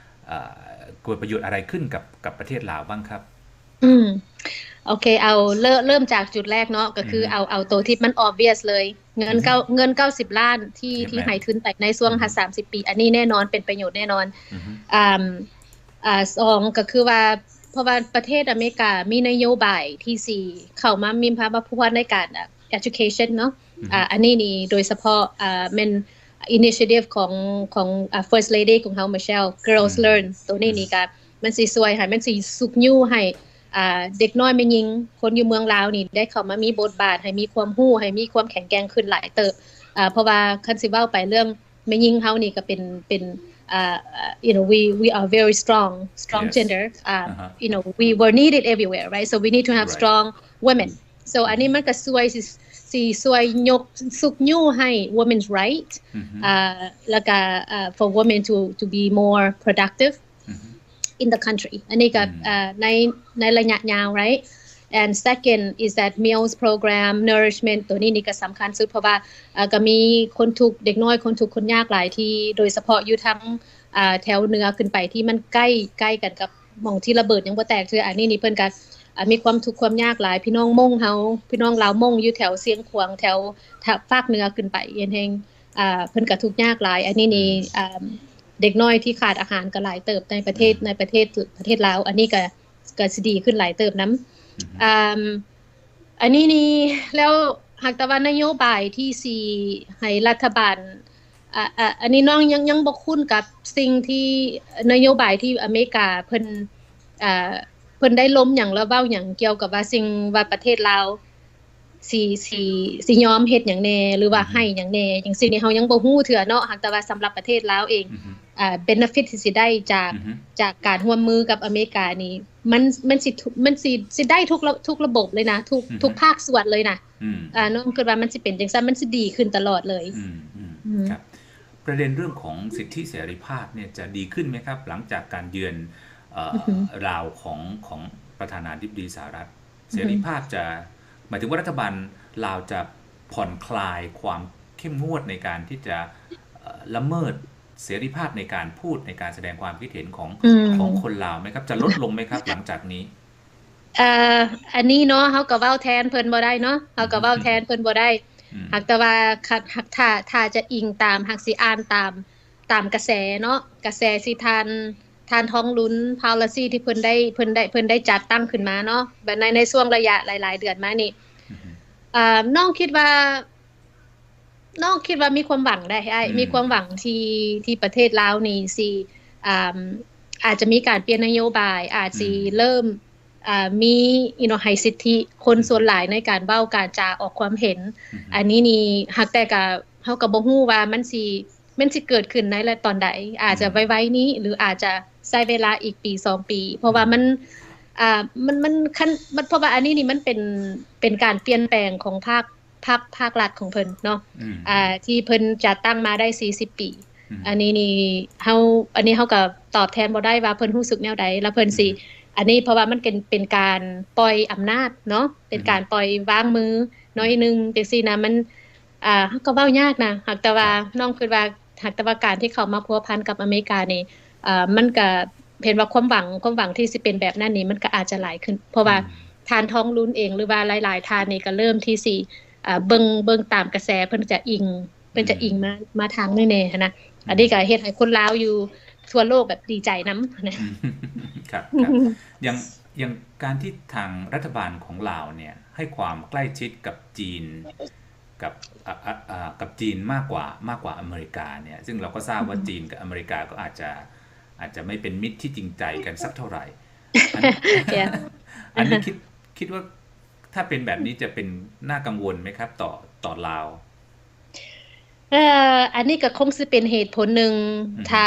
ເອີ ເກີດປະໂຫຍດອະໄລຂຶ້ນກັບ ກັບປະເທດລາວບ້າງຄັບ? ອືມ ໂອເຄ ເອົາ ເລີ່ມ ເລີ່ມຈາກຈຸດແລກເນາະ ກໍຄືເອົາ ເອົາໂຕທີ່ມັນ obvious ເລີຍ ເງິນເກົ້າ ເງິນເກົ້າສິບລ້ານທີ່ ທີ່ໃຫ້ທຶນໄປໃນຊ່ວງຫ້າ ສາມສິບປີ ອັນນີ້ແນ່ນອນ ເປັນປະໂຫຍດແນ່ນອນ ອ່າ ອ່າ ສອງ ກໍຄືວ່າ ເພາະວ່າປະເທດອາເມລິກາມີນະໂຍບາຍທີ່ຊິເຂົ້າມາມີພາວະພົວພັນໃນການ education ເນາະ ອ່າ ອັນນີ້ນີ້ໂດຍສະເພາະ ອ່າ ແມ່ນ initiative ຂອງ ຂອງ ອ່າ First Lady ຂອງເຮົາ Michelle Girls Learn ໂຕນີ້ນີ້ກໍມັນຊິຊ່ວຍໃຫ້ ມັນຊິຊຸກຍູ້ໃຫ້ ອ່າ ເດັກນ້ອຍແມ່ຍິງຄົນຢູ່ເມືອງລາວນີ້ໄດ້ເຂົ້າມາມີບົດບາດ ໃຫ້ມີຄວາມຮູ້ ໃຫ້ມີຄວາມແຂງແກ່ງຂຶ້ນຫຼາຍເຕີບ ອ່າ ເພາະວ່າຄັນຊິເວົ້າໄປເລື່ອງ ແມ່ຍິງເຮົານີ້ກໍເປັນ ເປັນ uh, uh, you know, we we are very strong, strong Yes. gender. Uh, Uh-huh. You know, we were needed everywhere, right? So we need to have Right. strong women. So ອັນນີ້ມັນກໍຊ່ວຍ ຊິ ຊິຊ່ວຍຍົກຊຸກຍູ້ໃຫ້ women's right ອືຮຶ uh, ແລ້ວກໍ uh, for women to to be more productive ອືຮຶ in the country. ອັນນີ້ກໍ ອືມ uh, ໃນ ໃນໄລຍະຍາວ right? And second is that meals program, nourishment ໂຕນີ້ນີ້ກໍສຳຄັນສຸດ ເພາະວ່າ ເອີ ກໍມີຄົນທຸກ ເດັກນ້ອຍຄົນທຸກຄົນຍາກຫຼາຍທີ່ ໂດຍສະເພາະຢູ່ທາງ ເອີ ແຖວເໜືອຂຶ້ນໄປທີ່ມັນໃກ້ ໃກ້ກັນກັບໝ່ອງທີ່ລະເບີດຍັງບໍ່ແຕກເທື່ອ. ອັນນີ້ນີ້ເພິ່ນກໍ ເອີ ມີຄວາມທຸກຄວາມຍາກຫຼາຍ ພີ່ນ້ອງມົ້ງເຮົາ ພີ່ນ້ອງລາວມົ້ງຢູ່ແຖວຊຽງຂວາງ ແຖວ ທາງພາກເໜືອຂຶ້ນໄປແຮງ ເອີ ເພິ່ນກໍທຸກຍາກຫຼາຍ. ອັນນີ້ນີ້ ອືມ ເອີ ເດັກນ້ອຍທີ່ຂາດອາຫານກໍຫຼາຍເຕີບໃນປະເທດ ອືມ ໃນປະເທດ ປະເທດລາວ. ອັນນີ້ກໍ ກໍຊິດີຂຶ້ນຫຼາຍເຕີບນຳ. ອືຮຶ ອ່າ ອັນນີ້ນີ້ ແລ້ວຫາກແຕ່ວ່ານະໂຍບາຍທີ່ຊິໃຫ້ລັດຖະບານ ອາ ອາ ອັນນີ້ນ້ອງຍັງ ຍັງບໍ່ຄຸ້ນກັບສິ່ງທີ່ ນະໂຍບາຍທີ່ອາເມລິກາເພິ່ນ ອາ ເພິ່ນໄດ້ລົມຫຍັງ ຫຼືເວົ້າຫຍັງກ່ຽວກັບວ່າສິ່ງວ່າປະເທດລາວ ຊິ ຊິ ຊິຍອມເຮັດຫຍັງແດ່ ຫຼືວ່າ ອືຮຶ ໃຫ້ຫຍັງແດ່ ຈັ່ງຊີ້ນີ້ ເຮົາຍັງບໍ່ຮູ້ເທື່ອເນາະ. ຫາກແຕ່ວ່າສຳລັບປະເທດລາວເອງ ອືຮຶ ອ່າ ເບເນຟິດທີ່ຊິໄດ້ຈາກ ອືຮຶ ຈາກການຮ່ວມມືກັບອາເມລິການີ້ ມັນ ມັນຊິ ມັນຊິ ຊິໄດ້ທຸກລະ ທຸກລະບົບເລີຍນະ ທຸກ ອືຮຶ ທຸກພາກສ່ວນເລີຍນະ. ອືມ ອ່າ ນ້ອງຄິດວ່າມັນຊິເປັນຈັ່ງຊັ້ນ ມັນຊິດີຂຶ້ນຕະຫຼອດເລີຍ. ອືມ ອືມ ອືມ ຄັບ ປະເດັນເລື່ອງຂອງສິດທິເສລີພາບເນ່ຍຈະດີຂຶ້ນໄໝຄັບ ຫຼັງຈາກການເຢືອນ ເອີ ອືຮຶ ລາວຂອງ ຂອງປະທານາທິບໍດີສະຫະລັດ? ອືຮຶ ເສລີພາບຈະ ໝາຍເຖິງວ່າລັດຖະບານລາວຈະຜ່ອນຄລາຍຄວາມເຂັ້ມງວດໃນການທີ່ຈະ ເອີ ລະເມີດເສລີພາບໃນການພູດ ໃນການສະແດງຄວາມຄິດເຫັນຂອງ ອືມ ຂອງຄົນລາວໄໝຄັບ? ຈະລົດລົງໄໝຄັບ ຫຼັງຈາກນີ້? ເອີ ອັນນີ້ເນາະ ເຮົາກໍເວົ້າແທນເພິ່ນບໍ່ໄດ້ເນາະ ເຮົາກໍເວົ້າແທນເພິ່ນບໍ່ໄດ້. ອືມ ຫາກແຕ່ວ່າ ຫາກ ຖ້າ ຖ້າຈະອີງຕາມ ຫາກຊິອ່ານຕາມ ຕາມກະແສເນາະ ກະແສທີ່ທ່ານ ທ່ານທອງລຸນ policy ທີ່ເພິ່ນໄດ້ ເພິ່ນໄດ້ ເພິ່ນໄດ້ຈັດຕັ້ງຂຶ້ນມາເນາະ ແບບໃນ ໃນຊ່ວງໄລຍະຫຼາຍໆເດືອນມານີ້ ອືຮຶ ເອີ ນ້ອງຄິດວ່າ ນ້ອງຄິດວ່າມີຄວາມຫວັງໄດ໋ອ້າຍ ອືມ ມີຄວາມຫວັງທີ່ ທີ່ປະເທດລາວນີ້ຊິ ອ່າ ອາດຈະມີການປ່ຽນນະໂຍບາຍ ອາດຊິ ອືມ ເລີ່ມ ອ່າ ມີ you know ໃຫ້ສິດທິຄົນ ອືມ ສ່ວນຫຼາຍໃນການເວົ້າການຈາອອກຄວາມເຫັນ. ອືຮຶ ອັນນີ້ນີ້ ຫາກແຕ່ກະ ເຮົາກໍບໍ່ຮູ້ວ່າມັນຊິ ມັນຊິເກີດຂຶ້ນໃນຕອນໃດ ອາດຈະ ອືມ ໄວໆນີ້ ຫຼືອາດຈະໃຊ້ເວລາອີກປີສອງປີ ເພາະວ່າ ອືມ ມັນ ອ່າ ມັນ ມັນ ຄັນ ມັນ ເພາະວ່າອັນນີ້ນີ້ມັນເປັນ ເປັນການປ່ຽນແປງຂອງພາກ ພາກ ພາກລັດຂອງເພິ່ນເນາະ ອືມ ອ່າ ທີ່ເພິ່ນຈັດຕັ້ງມາໄດ້ສີ່ສິບປີ ອືມ ອັນນີ້ນີ້ເຮົາ ອັນນີ້ເຮົາກໍຕອບແທນບໍ່ໄດ້ວ່າເພິ່ນຮູ້ສຶກແນວໃດ ແລ້ວເພິ່ນຊິ ອືມ ອັນນີ້ເພາະວ່າມັນເປັນ ເປັນການປ່ອຍອຳນາດເນາະ ເປັນການ ອືມ ປ່ອຍວາງມືໜ້ອຍໜຶ່ງ ອືມ ຈັ່ງຊີ້ນະ ມັນ ອ່າ ເຮົາກໍເວົ້າຍາກນະ ຫາກແຕ່ວ່າ ຄັບ ນ້ອງຄິດວ່າ ຫາກແຕ່ວ່າການທີ່ເຂົ້າມາພົວພັນກັບອາເມລິການີ້ ເອີ ມັນກະເຫັນວ່າຄວາມຫວັງ ຄວາມຫວັງທີ່ຊິເປັນແບບນັ້ນນີ້ ມັນກະອາດຈະຫຼາຍຂຶ້ນ ເພາະວ່າ ອືມ ທ່ານທອງລຸນເອງ ຫຼືວ່າຫຼາຍໆທ່ານນີ້ກະເລີ່ມທີ່ຊິ ເອີ ເບິ່ງ ເບິ່ງຕາມກະແສ ເພິ່ນຈະອີງ ເພິ່ນຈະອີງ ອືມ ມາ ມາທາງນີ້ແດ່ຫັ້ນນະ ອືມ ອັນນີ້ກະເຮັດໃຫ້ຄົນລາວຢູ່ທົ່ວໂລກແບບດີໃຈນຳນະ. ອືມ ຄັບ ຄັບ ຢ່າງ ຢ່າງການທີ່ທາງລັດຖະບານຂອງລາວເນ່ຍໃຫ້ຄວາມໃກ້ຊິດກັບຈີນ ກັບ ອາ ອາ ອາ ກັບຈີນມາກກວ່າ ມາກກວ່າອາເມລິກາເນ່ຍ ຊຶ່ງເຮົາກໍຊາບວ່າ ອືມ ຈີນກັບອາເມລິກາກໍອາດຈະ ອາດຈະໄມ່ເປັນມິດທີ່ຈິງໃຈກັນສັກເທົ່າໃດ. ອັນ ເອີ ອັນນີ້ຄິດ ຄິດວ່າຖ້າເປັນແບບນີ້ຈະເປັນໜ້າກັງວົນໄໝຄັບ ຕໍ່ ຕໍ່ລາວ? ເອີ ອັນນີ້ກໍຄົງຊິເປັນເຫດຜົນໜຶ່ງ ອືຮຶ ຖ້າ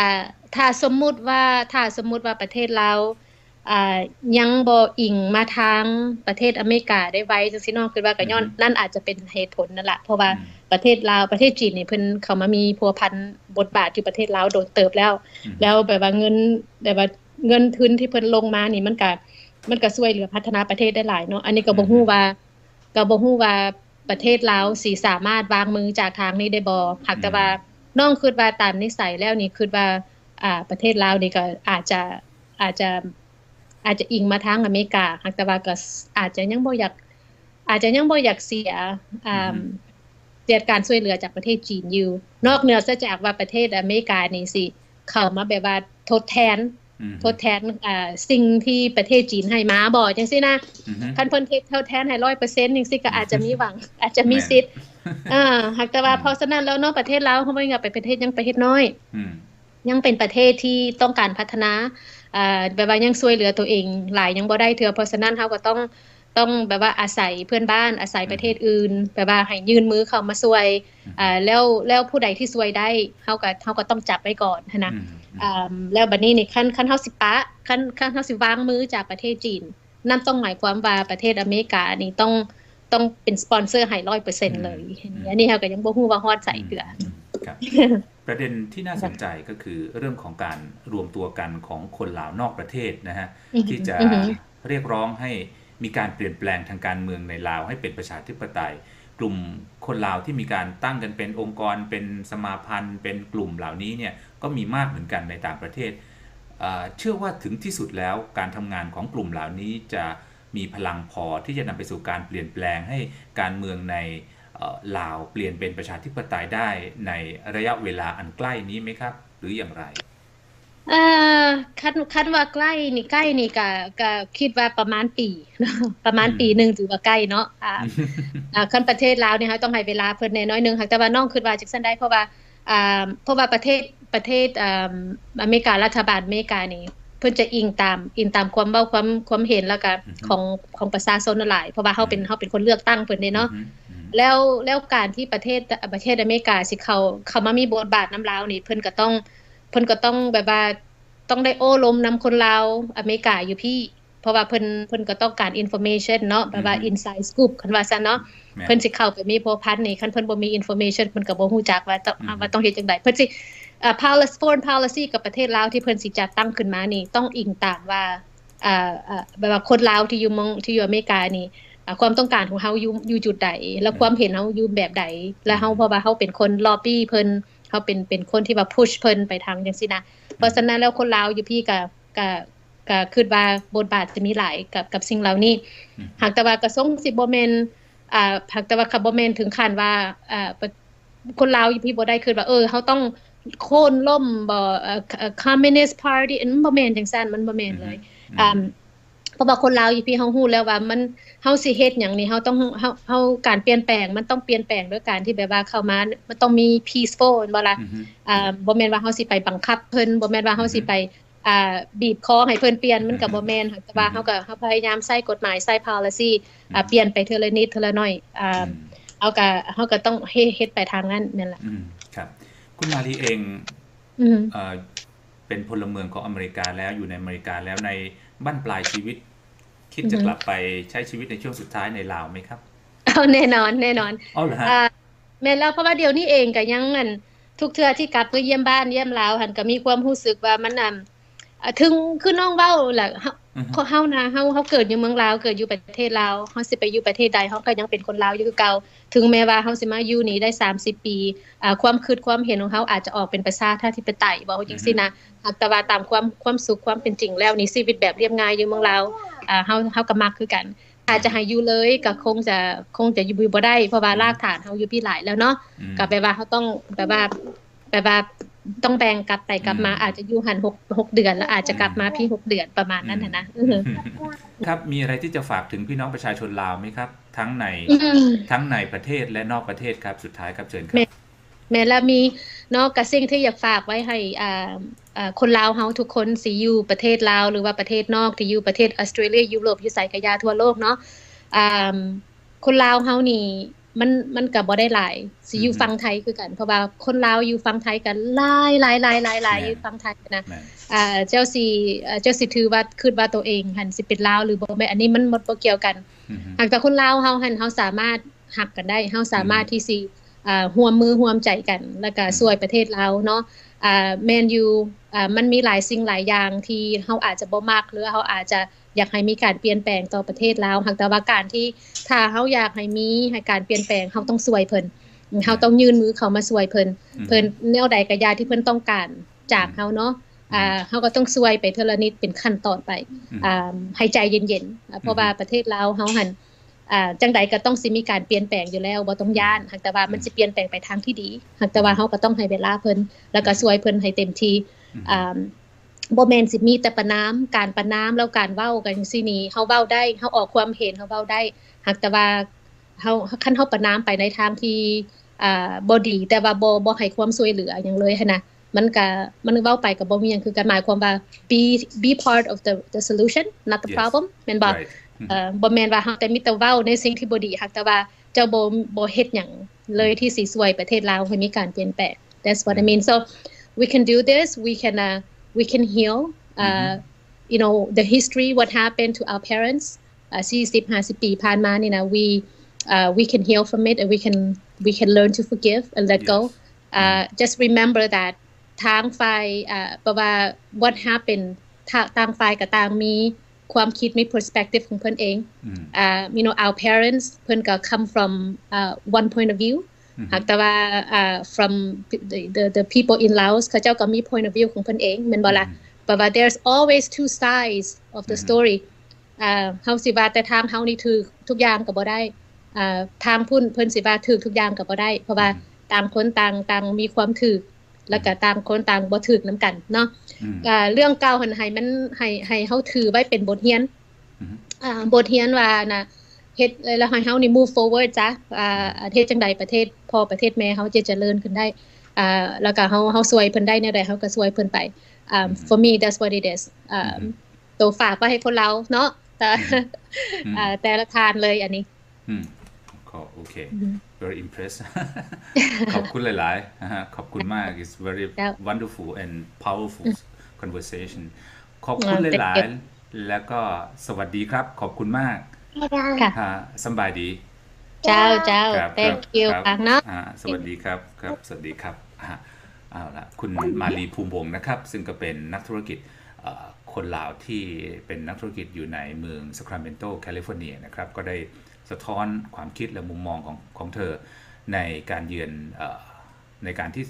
ຖ້າສົມມຸດວ່າ ຖ້າສົມມຸດວ່າປະເທດລາວ ອ່າ ຍັງບໍ່ອີງມາທາງປະເທດອາເມລິກາໄດ້ໄວ ຈັ່ງຊີ້ເນາະ ຄິດວ່າກໍຍ້ອນ ອືຮຶ ນັ້ນອາດຈະເປັນເຫດຜົນນັ້ນລະ ເພາະວ່າ ອືມ ປະເທດລາວ ປະເທດຈີນນີ້ເພິ່ນເຂົ້າມາມີພົວພັນບົດບາດຢູ່ປະເທດລາວໂດນເຕີບແລ້ວ ອືຮຶ ແລ້ວແບບວ່າເງິນ ແບບວ່າເງິນທຶນທີ່ເພິ່ນລົງມານີ້ ມັນກະ ມັນກະຊ່ວຍເຫຼືອພັດທະນາປະເທດໄດ້ຫຼາຍເນາະ ອັນນີ້ກໍບໍ່ ອືຮຶ ຮູ້ວ່າ ກໍບໍ່ຮູ້ວ່າປະເທດລາວຊິສາມາດວາງມືຈາກທາງນີ້ໄດ້ບໍ່ ຫາກແຕ່ວ່າ ອືມ ນ້ອງຄິດວ່າຕາມນິໄສແລ້ວນີ້ ຄິດວ່າ ອ່າ ປະເທດລາວນີ້ກໍອາດຈະ ອາດຈະ ອາດຈະອີງມາທາງອາເມລິກາ ຫາກແຕ່ວ່າກໍອາດຈະຍັງບໍ່ຢາກ ອາດຈະຍັງບໍ່ຢາກເສຍ ອືມ ເສຍການຊ່ວຍເຫຼືອຈາກປະເທດຈີນຢູ່ ນອກເໜືອເສຍຈາກວ່າປະເທດອາເມລິການີ້ຊິເຂົ້າມາແບບວ່າທົດແທນ ອືມ ທົດແທນ ເອີ ສິ່ງທີ່ປະເທດຈີນໃຫ້ມາບໍ່ ຈັ່ງຊີ້ນະ ອືມ ຄັນເພິ່ນເຮັດທົດແທນໃຫ້ຮ້ອຍເປີເຊັນຈັ່ງຊີ້ ກໍອາດຈະມີຫວັງ ອາດຈະມີ ແມ່ນ ສິດ ເອີ ຫາກແຕ່ວ່າ ອືມ ເພາະສະນັ້ນແລ້ວເນາະ ປະເທດລາວເຮົາບໍ່ໄດ້ເປັນປະເທດ ຍັງປະເທດນ້ອຍ ອືມ ຍັງເປັນປະເທດທີ່ຕ້ອງການພັດທະນາ ເອີ ແບບວ່າຍັງຊ່ວຍເຫຼືອຕົວເອງຫຼາຍຍັງບໍ່ໄດ້ເທື່ອ ເພາະສະນັ້ນເຮົາກໍຕ້ອງ ຕ້ອງແບບວ່າອາໄສເພື່ອນບ້ານ ອາໄສ ອືມ ປະເທດອື່ນ ແບບວ່າໃຫ້ຍື່ນມືເຂົ້າມາຊ່ວຍ ອືມ ເອີ ແລ້ວ ແລ້ວຜູ້ໃດທີ່ຊ່ວຍໄດ້ ເຮົາກໍ ເຮົາກໍຕ້ອງຈັບໄວ້ກ່ອນຫັ້ນນະ ອືມ ອືມ ອາ ແລ້ວບັດນີ້ນີ້ ຄັນ ຄັນເຮົາຊິປະ ຄັນ ຄັນເຮົາຊິວາງມືຈາກປະເທດຈີນ ນັ້ນຕ້ອງໝາຍຄວາມວ່າປະເທດອາເມລິການີ້ຕ້ອງ ຕ້ອງເປັນສະປອນເຊີໃຫ້ຮ້ອຍເປີເຊັນເລີຍ. ອືມ ອັນນີ້ເຮົາກໍຍັງບໍ່ຮູ້ວ່າຮອດໃສເທື່ອ. ອືມ ອືມ ຄັບ ປະເດັນທີ່ໜ້າສົນໃຈກໍຄືເລື່ອງຂອງການລວມຕົວກັນຂອງຄົນລາວນອກປະເທດນະຮະ ອືຮຶ ທີ່ຈະ ອືຮຶ ຮຽກຮ້ອງໃຫ້ມີການປ່ຽນແປງທາງການເມືອງໃນລາວໃຫ້ເປັນປະຊາທິປະໄຕ. ກຸ່ມຄົນລາວທີ່ມີການຕັ້ງກັນເປັນອົງກອນ ເປັນສະມາພັນ ເປັນກຸ່ມເຫຼົ່ານີ້ເນຍ ກໍມີມາກເໝືອນກັນໃນຕ່າງປະເທດ. ເອີ ເຊື່ອວ່າເຖິງທີ່ສຸດແລ້ວ ການທຳງານຂອງກຸ່ມເຫຼົ່ານີ້ຈະມີພະລັງພໍທີ່ຈະນຳໄປສູ່ການປ່ຽນແປງໃຫ້ການເມືອງໃນ ເອີ ລາວປ່ຽນເປັນປະຊາທິປະໄຕໄດ້ໃນໄລຍະເວລາອັນໃກ້ນີ້ໄໝຄັບ ຫຼືຢ່າງໃດ? ເອີ ຄັນ ຄັນວ່າໃກ້ນີ້ ໃກ້ນີ້ກະ ກະຄິດວ່າປະມານປີ ປະມານ ອືມ ປີໜຶ່ງຖືວ່າໃກ້ເນາະ. ອາ ອືມ ອາ ຄັນປະເທດລາວນີ້ ເຮົາຕ້ອງໃຫ້ເວລາເພິ່ນແດ່ໜ້ອຍໜຶ່ງ. ຫາກແຕ່ວ່ານ້ອງຄິດວ່າຈັ່ງຊັ້ນໄດ໋ ເພາະວ່າ ອາ ເພາະວ່າປະເທດ ປະເທດ ອາ ອາເມລິກາ ລັດຖະບານອາເມລິການີ້ ເພິ່ນຈະອີງຕາມ ອີງຕາມຄວາມເວົ້າ ຄວາມ ຄວາມເຫັນ ແລ້ວກະ ອືຮຶ ຂອງ ຂອງປະຊາຊົນນັ້ນຫຼາຍ ເພາະວ່າເຮົາເປັນ ອືມ ເຮົາເປັນຄົນເລືອກຕັ້ງເພິ່ນເດ້ເນາະ. ອືຮຶ ອືຮຶ ແລ້ວ ແລ້ວການທີ່ປະເທດ ປະເທດອາເມລິກາຊິເຂົ້າ ເຂົ້າມາມີບົດບາດນຳລາວນີ້ ເພິ່ນກໍຕ້ອງ ເພິ່ນກໍຕ້ອງແບບວ່າ ຕ້ອງໄດ້ໂອ້ລົມນຳຄົນລາວອາເມລິກາຢູ່ພີ້ ເພາະວ່າເພິ່ນ ເພິ່ນກໍຕ້ອງການ information ເນາະ ແບບວ່າ ອືຮຶ inside scoop ຄັນວ່າຊັ້ນເນາະ. ແມ່ນ ເພິ່ນຊິເຂົ້າໄປມີພົວພັນນີ້ ຄັນເພິ່ນບໍ່ມີ information ເພິ່ນກໍບໍ່ຮູ້ຈັກວ່າຕ້ອງ ອືຮຶ ວ່າຕ້ອງເຮັດຈັ່ງໃດ. ເພິ່ນຊິ ເອີ policy foreign policy ກັບປະເທດລາວທີ່ເພິ່ນຊິຈັດຕັ້ງຂຶ້ນມານີ້ ຕ້ອງອີງຕາມວ່າ ເອີ ເອີ ແບບວ່າຄົນລາວທີ່ຢູ່ເມືອງ ທີ່ຢູ່ອາເມລິການີ້ ເອີ ຄວາມຕ້ອງການຂອງເຮົາຢູ່ ຢູ່ຈຸດໃດ ແລ້ວ ແມ່ນ ຄວາມເຫັນເຮົາຢູ່ແບບໃດ ແລ້ວເຮົາ ອືຮຶ ເພາະວ່າເຮົາເປັນຄົນ lobby ເພິ່ນ ເຮົາເປັນ ເປັນຄົນທີ່ວ່າ push ເພິ່ນໄປທາງຈັ່ງຊີ້ນະ. ເພາະ ອືຮຶ ສະນັ້ນແລ້ວ ຄົນລາວຢູ່ພີ້ກະ ກະ ກະຄິດວ່າບົດບາດຈະມີຫຼາຍກັບ ກັບສິ່ງເຫຼົ່ານີ້. ອືຮຶ ຫາກແຕ່ວ່າກະຊົງຊິບໍ່ແມ່ນ ອ່າ ຫາກແຕ່ວ່າກະບໍ່ແມ່ນເຖິງຂັ້ນວ່າ ອ່າ ປະ ຄົນລາວຢູ່ພີ້ບໍ່ໄດ້ຄິດວ່າ ເອີ ເຮົາຕ້ອງໂຄ່ນລົ້ມບໍ່ ເອີ ເອີ Communist Party ອັນ ມັນບໍ່ແມ່ນຈັ່ງຊັ້ນ ມັນບໍ່ແມ່ນເລີຍ. ອືຮຶ ອືມ ອ່າ ເພາະວ່າຄົນລາວຢູ່ພີ້ເຮົາຮູ້ແລ້ວວ່າມັນ ເຮົາຊິເຮັດຫຍັງນີ້ ເຮົາຕ້ອງ ເຮົາ ເຮົາ ການປ່ຽນແປງມັນຕ້ອງປ່ຽນແປງໂດຍການທີ່ແບບວ່າເຂົ້າມາ ມັນຕ້ອງມີ peaceful ແມ່ນບໍ່ລະ? ອືຮຶ ອ່າ ບໍ່ແມ່ນວ່າເຮົາຊິໄປບັງຄັບເພິ່ນ ບໍ່ແມ່ນວ່າເຮົາຊິໄປ ອືຮຶ ອ່າ ບີບຄໍໃຫ້ເພິ່ນປ່ຽນ ມັນກໍບໍ່ແມ່ນ. ແຕ່ວ່າ ອືຮຶ ເຮົາກໍ ເຮົາພະຍາຍາມໃຊ້ກົດໝາຍ ໃຊ້ policy ອ່າ ອືຮຶ ປ່ຽນໄປເທື່ອລະນິດເທື່ອລະໜ້ອຍ. ອ່າ ອືມ ເຮົາກໍ ເຮົາກໍຕ້ອງເຮັດ ເຮັດໄປທາງນັ້ນ ແມ່ນລະ. ອືມ ຄັບ ຄຸນມາລີເອງ ອືມ ເອີ ເປັນພົນລະເມືອງຂອງອາເມລິກາແລ້ວ ຢູ່ໃນອາເມລິກາແລ້ວ ໃນບັ້ນປາຍຊີວິດ ຄິດຈະ ອືຮຶ ກັບໄປໃຊ້ຊີວິດໃນຊ່ວງສຸດທ້າຍໃນລາວໄໝຄັບ? ເອົາ ແນ່ນອນ ແນ່ນອນ. ເອົາລະຮະ. ອ່າ ແມ່ນແລ້ວ ເພາະວ່າດຽວນີ້ເອງກໍຍັງ ອັນ ທຸກເທື່ອທີ່ກັບມາຢ້ຽມບ້ານຢ້ຽມລາວຫັ້ນ ກໍມີຄວາມຮູ້ສຶກວ່າມັນ ອັນ ອາ ເຖິງ ຄືນ້ອງເວົ້າແຫຼະ ເຮົາ ອືຮຶ ເຮົານະ ເຮົາ ເຮົາເກີດຢູ່ເມືອງລາວ ເກີດຢູ່ປະເທດລາວ ເຮົາຊິໄປຢູ່ປະເທດໃດ ເຮົາກໍຍັງເປັນຄົນລາວຢູ່ຄືເກົ່າ. ເຖິງແມ້ວ່າເຮົາຊິມາຢູ່ນີ້ໄດ້ສາມສິບປີ ອ່າ ຄວາມຄິດຄວາມເຫັນຂອງເຮົາອາດຈະອອກເປັນປະຊາທິປະໄຕ ເວົ້າຈັ່ງຊີ້ນະ. ອືຮຶ ຫາກແຕ່ວ່າຕາມຄວາມ ຄວາມສຸກຄວາມເປັນຈິງແລ້ວນີ້ ຊີວິດແບບລຽບງ່າຍຢູ່ເມືອງລາວ ອ່າ ເຮົາ ເຮົາກໍມັກຄືກັນ. ຖ້າຈະໃຫ້ຢູ່ເລີຍກໍຄົງຈະ ຄົງຈະຢູ່ບໍ່ໄດ້ ເພາະວ່າ ອືມ ຮາກຖານເຮົາຢູ່ພີ້ຫຼາຍແລ້ວເນາະ. ອືມ ກໍແປວ່າເຮົາຕ້ອງ ແປວ່າ ແປວ່າຕ້ອງແບ່ງກັບໄປກັບມາ ອືມ ອາດຈະຢູ່ຫັ້ນຫົກ ຫົກເດືອນ ແລ້ວອາດຈະກັບມາ ອືມ ພີ້ຫົກເດືອນ ປະມານນັ້ນ ອືມ ຫັ້ນນະ. ອືມ ຄັບ ມີອະໄລທີ່ຈະຝາກເຖິງພີ່ນ້ອງປະຊາຊົນລາວໄໝຄັບ? ທັງໃນ ອືມ ທັງໃນປະເທດ ແລະ ນອກປະເທດຄັບ. ສຸດທ້າຍຄັບ ເຊີນຄັບ. ແມ່ນ ແມ່ນແລ້ວ ມີເນາະ ກະສິ່ງທີ່ຢາກຝາກໄວ້ໃຫ້ ອ່າ ອ່າ ຄົນລາວເຮົາທຸກຄົນ ຊິຢູ່ປະເທດລາວ ຫຼືວ່າປະເທດນອກ ທີ່ຢູ່ປະເທດອອສເຕຣເລຍ ຢູໂຣບ ຢູ່ໃສກະຢ່າທົ່ວໂລກເນາະ ອ່າ ຄົນລາວເຮົານີ້ ມັນ ມັນກະບໍ່ໄດ້ຫຼາຍ ຊິຢູ່ ອືຮຶ ຝັ່ງໄທຄືກັນ ເພາະວ່າຄົນລາວຢູ່ຝັ່ງໄທກະຫຼາຍໆໆໆ ແມ່ນ ຢູ່ຝັ່ງໄທນະ ແມ່ນ ອ່າ ເຈົ້າຊິ ເຈົ້າຊິຖືວ່າ ຄິດວ່າໂຕເອງຫັ້ນຊິເປັນລາວ ຫຼືບໍ່ແມ່ນ ອັນນີ້ມັນ ມັນບໍ່ກ່ຽວກັນ ອືຮຶ ຫາກແຕ່ຄົນລາວເຮົາຫັ້ນ ເຮົາສາມາດ ຮັກກັນໄດ້ ເຮົາສາມາດ ອືມ ທີ່ຊິ ເອີ ຮ່ວມມືຮ່ວມໃຈກັນ ແລ້ວກະ ອືມ ຊ່ວຍປະເທດລາວເນາະ. ອ່າ ແມ່ນຢູ່ ອ່າ ມັນມີຫຼາຍສິ່ງຫຼາຍຢ່າງທີ່ເຮົາອາດຈະບໍ່ມັກ ຫຼືເຮົາອາດຈະຢາກໃຫ້ມີການປ່ຽນແປງຕໍ່ປະເທດລາວ ຫາກແຕ່ວ່າການທີ່ ຖ້າເຮົາຢາກໃຫ້ມີ ໃຫ້ການປ່ຽນແປງ ເຮົາຕ້ອງຊ່ວຍເພິ່ນ ອືມ ເຮົາຕ້ອງຍື່ນມືເຂົ້າມາຊ່ວຍເພິ່ນ ອືມ ເພິ່ນແນວໃດກະຢ່າທີ່ເພິ່ນຕ້ອງການຈາກ ອືມ ເຮົາເນາະ. ອືມ ອ່າ ເຮົາກໍຕ້ອງຊ່ວຍໄປເທື່ອລະນິດເປັນຂັ້ນຕອນໄປ ອືມ ອ່າ ໃຫ້ໃຈເຢັນໆ ອືມ ເພາະວ່າປະເທດລາວເຮົາຫັ້ນ ອ່າ ຈັ່ງໃດກໍຕ້ອງຊິມີການປ່ຽນແປງຢູ່ແລ້ວ ບໍ່ຕ້ອງຢ້ານ ອືມ ຫາກແຕ່ວ່າມັນ ອືມ ຊິປ່ຽນແປງໄປທາງທີ່ດີ ຫາກແຕ່ວ່າ ອືມ ເຮົາກໍຕ້ອງໃຫ້ເວລາເພິ່ນ ແລ້ວກໍ ອືມ ຊ່ວຍເພິ່ນໃຫ້ເຕັມທີ່ ອືມ ອ່າ ບໍ່ແມ່ນຊິມີແຕ່ປະນາມ ການປະນາມ ແລ້ວການເວົ້າກັນຈັ່ງຊີ້ນີ້ ເຮົາເວົ້າໄດ້ ເຮົາອອກຄວາມເຫັນ ເຮົາເວົ້າໄດ້ ຫາກແຕ່ວ່າເຮົາ ຄັນເຮົາປະນາມໄປໃນທາງທີ່ ອ່າ ບໍ່ດີ ແຕ່ວ່າບໍ່ ບໍ່ໃຫ້ຄວາມຊ່ວຍເຫຼືອຫຍັງເລີຍຫັ້ນນະ ມັນກະ ມັນເວົ້າໄປກໍບໍ່ມີຫຍັງຄືກັນ ໝາຍຄວາມວ່າ be be part of the the solution not the problem ແມ່ນບໍ່? ເອີ ບໍ່ແມ່ນວ່າເຮົາແຕ່ມີແຕ່ເວົ້າໃນສິ່ງທີ່ບໍ່ດີ ຫາກແຕ່ວ່າເຈົ້າບໍ່ ບໍ່ເຮັດຫຍັງເລີຍທີ່ຊິຊ່ວຍປະເທດລາວໃຫ້ມີການປ່ຽນແປງ that's what I mean. So we can do this, we can uh, we can heal uh, you know the history what happened to our parents uh, 40 50 ປີຜ່ານມານີ້ນະ we uh, we can heal from it and we can we can learn to forgive and let go uh, just remember that ທາງຝ່າຍ uh, ແປວ່າ what happened ທາ- ຕ່າງຝ່າຍກໍຕ່າງມີຄວາມຄິດ ມີ perspective ຂອງເພິ່ນເອງ uh, you know our parents ເພິ່ນກໍ come from uh, one point of view ຫາກແຕ່ວ່າ uh, from the, the, the people in Laos ເຂົາເຈົ້າກໍມີ point of view ຂອງເພິ່ນເອງແມ່ນບໍ່ລະ ແປວ່າ there's always two sides of the story ເຮົາຊິວ່າແຕ່ທາງເຮົານີ້ຖືກທຸກຢ່າງກໍບໍ່ໄດ້ ທາງພຸ້ນເພິ່ນຊິວ່າຖືກທຸກຢ່າງກໍບໍ່ໄດ້ ເພາະວ່າຕ່າງຄົນຕ່າງຕ່າງມີຄວາມຖືກ ແລ້ວກໍຕ່າງຄົນຕ່າງບໍ່ຖືກນຳກັນເນາະ ເລື່ອງເກົ່າຫັ້ນໃຫ້ມັນໃຫ້ໃຫ້ເຮົາຖືໄວ້ເປັນບົດຮຽນ ອ່າ ບົດຮຽນວ່ານະ ເຮັດແລ້ວໃຫ້ເຮົານີ້ move forward ຊະ ອ່າ ເຮັດຈັ່ງໃດປະເທດພໍ່ປະເທດແມ່ເຮົາຈະຈະເລີນຂຶ້ນໄດ້ ອ່າ ແລ້ວກໍເຮົາເຮົາຊ່ວຍເພິ່ນໄດ້ແນວໃດເຮົາກໍຊ່ວຍເພິ່ນໄປ ອ່າ for me that's what it is ອ່າ ໂຕຝາກໄວ້ໃຫ້ຄົນລາວເນາະ ແຕ່ ອ່າ ແຕ່ລະທ່ານເລີຍອັນນີ້ ອືມ ກໍໂອເຄ very impressed ຂອບຄຸນຫຼາຍໆ ຂອບຄຸນມາກ it's very wonderful and powerful conversation ຂອບຄຸນຫຼາຍໆ ແລ້ວກໍສະຫວັດດີຄັບ ຂອບຄຸນມາກ ສະບາຍດີ ເຈົ້າ ເຈົ້າ thank you ເນາະ ສະຫວັດດີຄັບ ຄັບ ສະຫວັດດີຄັບ ເອົາລະ ຄຸນມາລີ ພູມວົງ ນະຄັບ ຊຶ່ງກໍເປັນນັກທຸລະກິດ ເອີ ຄົນລາວທີ່ເປັນນັກທຸລະກິດຢູ່ໃນເມືອງ Sacramento California ນະຄັບ ກໍໄດ້ ສະທ້ອນຄວາມຄິດ ແລະ ມຸມມອງຂອງຂອງເທີ ໃນການເຢືອນ ເອີ ໃນການທີ່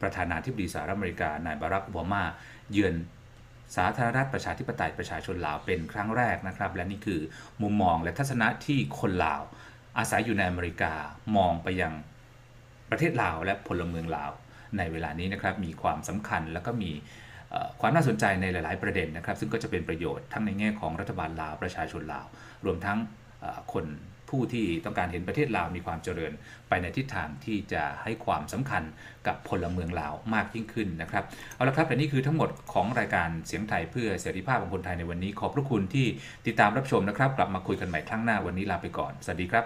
ປະທານາທິບໍດີສະຫະລັດອາເມລິກາ ນາຍ ບາຣັກ ໂອບາມາ ເຢືອນສາທາລະນະລັດປະຊາທິປະໄຕປະຊາຊົນລາວເປັນຄັ້ງແລກນະຄັບ ແລະ ນີ້ຄືມຸມມອງ ແລະ ທັດສະນະທີ່ຄົນລາວອາໄສຢູ່ໃນອາເມລິກາມອງໄປຍັງ ປະເທດລາວ ແລະ ພົນລະເມືອງລາວໃນເວລານີ້ນະຄັບ ມີຄວາມສຳຄັນ ແລ້ວກໍມີ ເອີ ຄວາມໜ້າສົນໃຈໃນຫຼາຍໆປະເດັນນະຄັບ ຊຶ່ງກໍຈະເປັນປະໂຫຍດທັງໃນແງ່ຂອງລັດຖະບານລາວ, ປະຊາຊົນລາວ, ລວມທັງ ເອີ ຄົນຜູ້ທີ່ຕ້ອງການເຫັນປະເທດລາວມີຄວາມຈະເລີນໄປໃນທິດທາງທີ່ຈະໃຫ້ຄວາມສຳຄັນກັບພົນລະເມືອງລາວມາກຍິ່ງຂຶ້ນນະຄັບ. ເອົາລະຄັບ ແລະ ນີ້ຄືທັງໝົດຂອງລາຍການສຽງໄທເພື່ອເສລີພາບຂອງຄົນໄທໃນວັນນີ້. ຂອບພະຄຸນທີ່ຕິດຕາມຮັບຊົມນະຄັບ. ກັບມາຄຸຍກັນໃໝ່ຄັ້ງໜ້າ. ວັນນີ້ລາໄປກ່ອນ. ສະຫວັດດີຄັບ.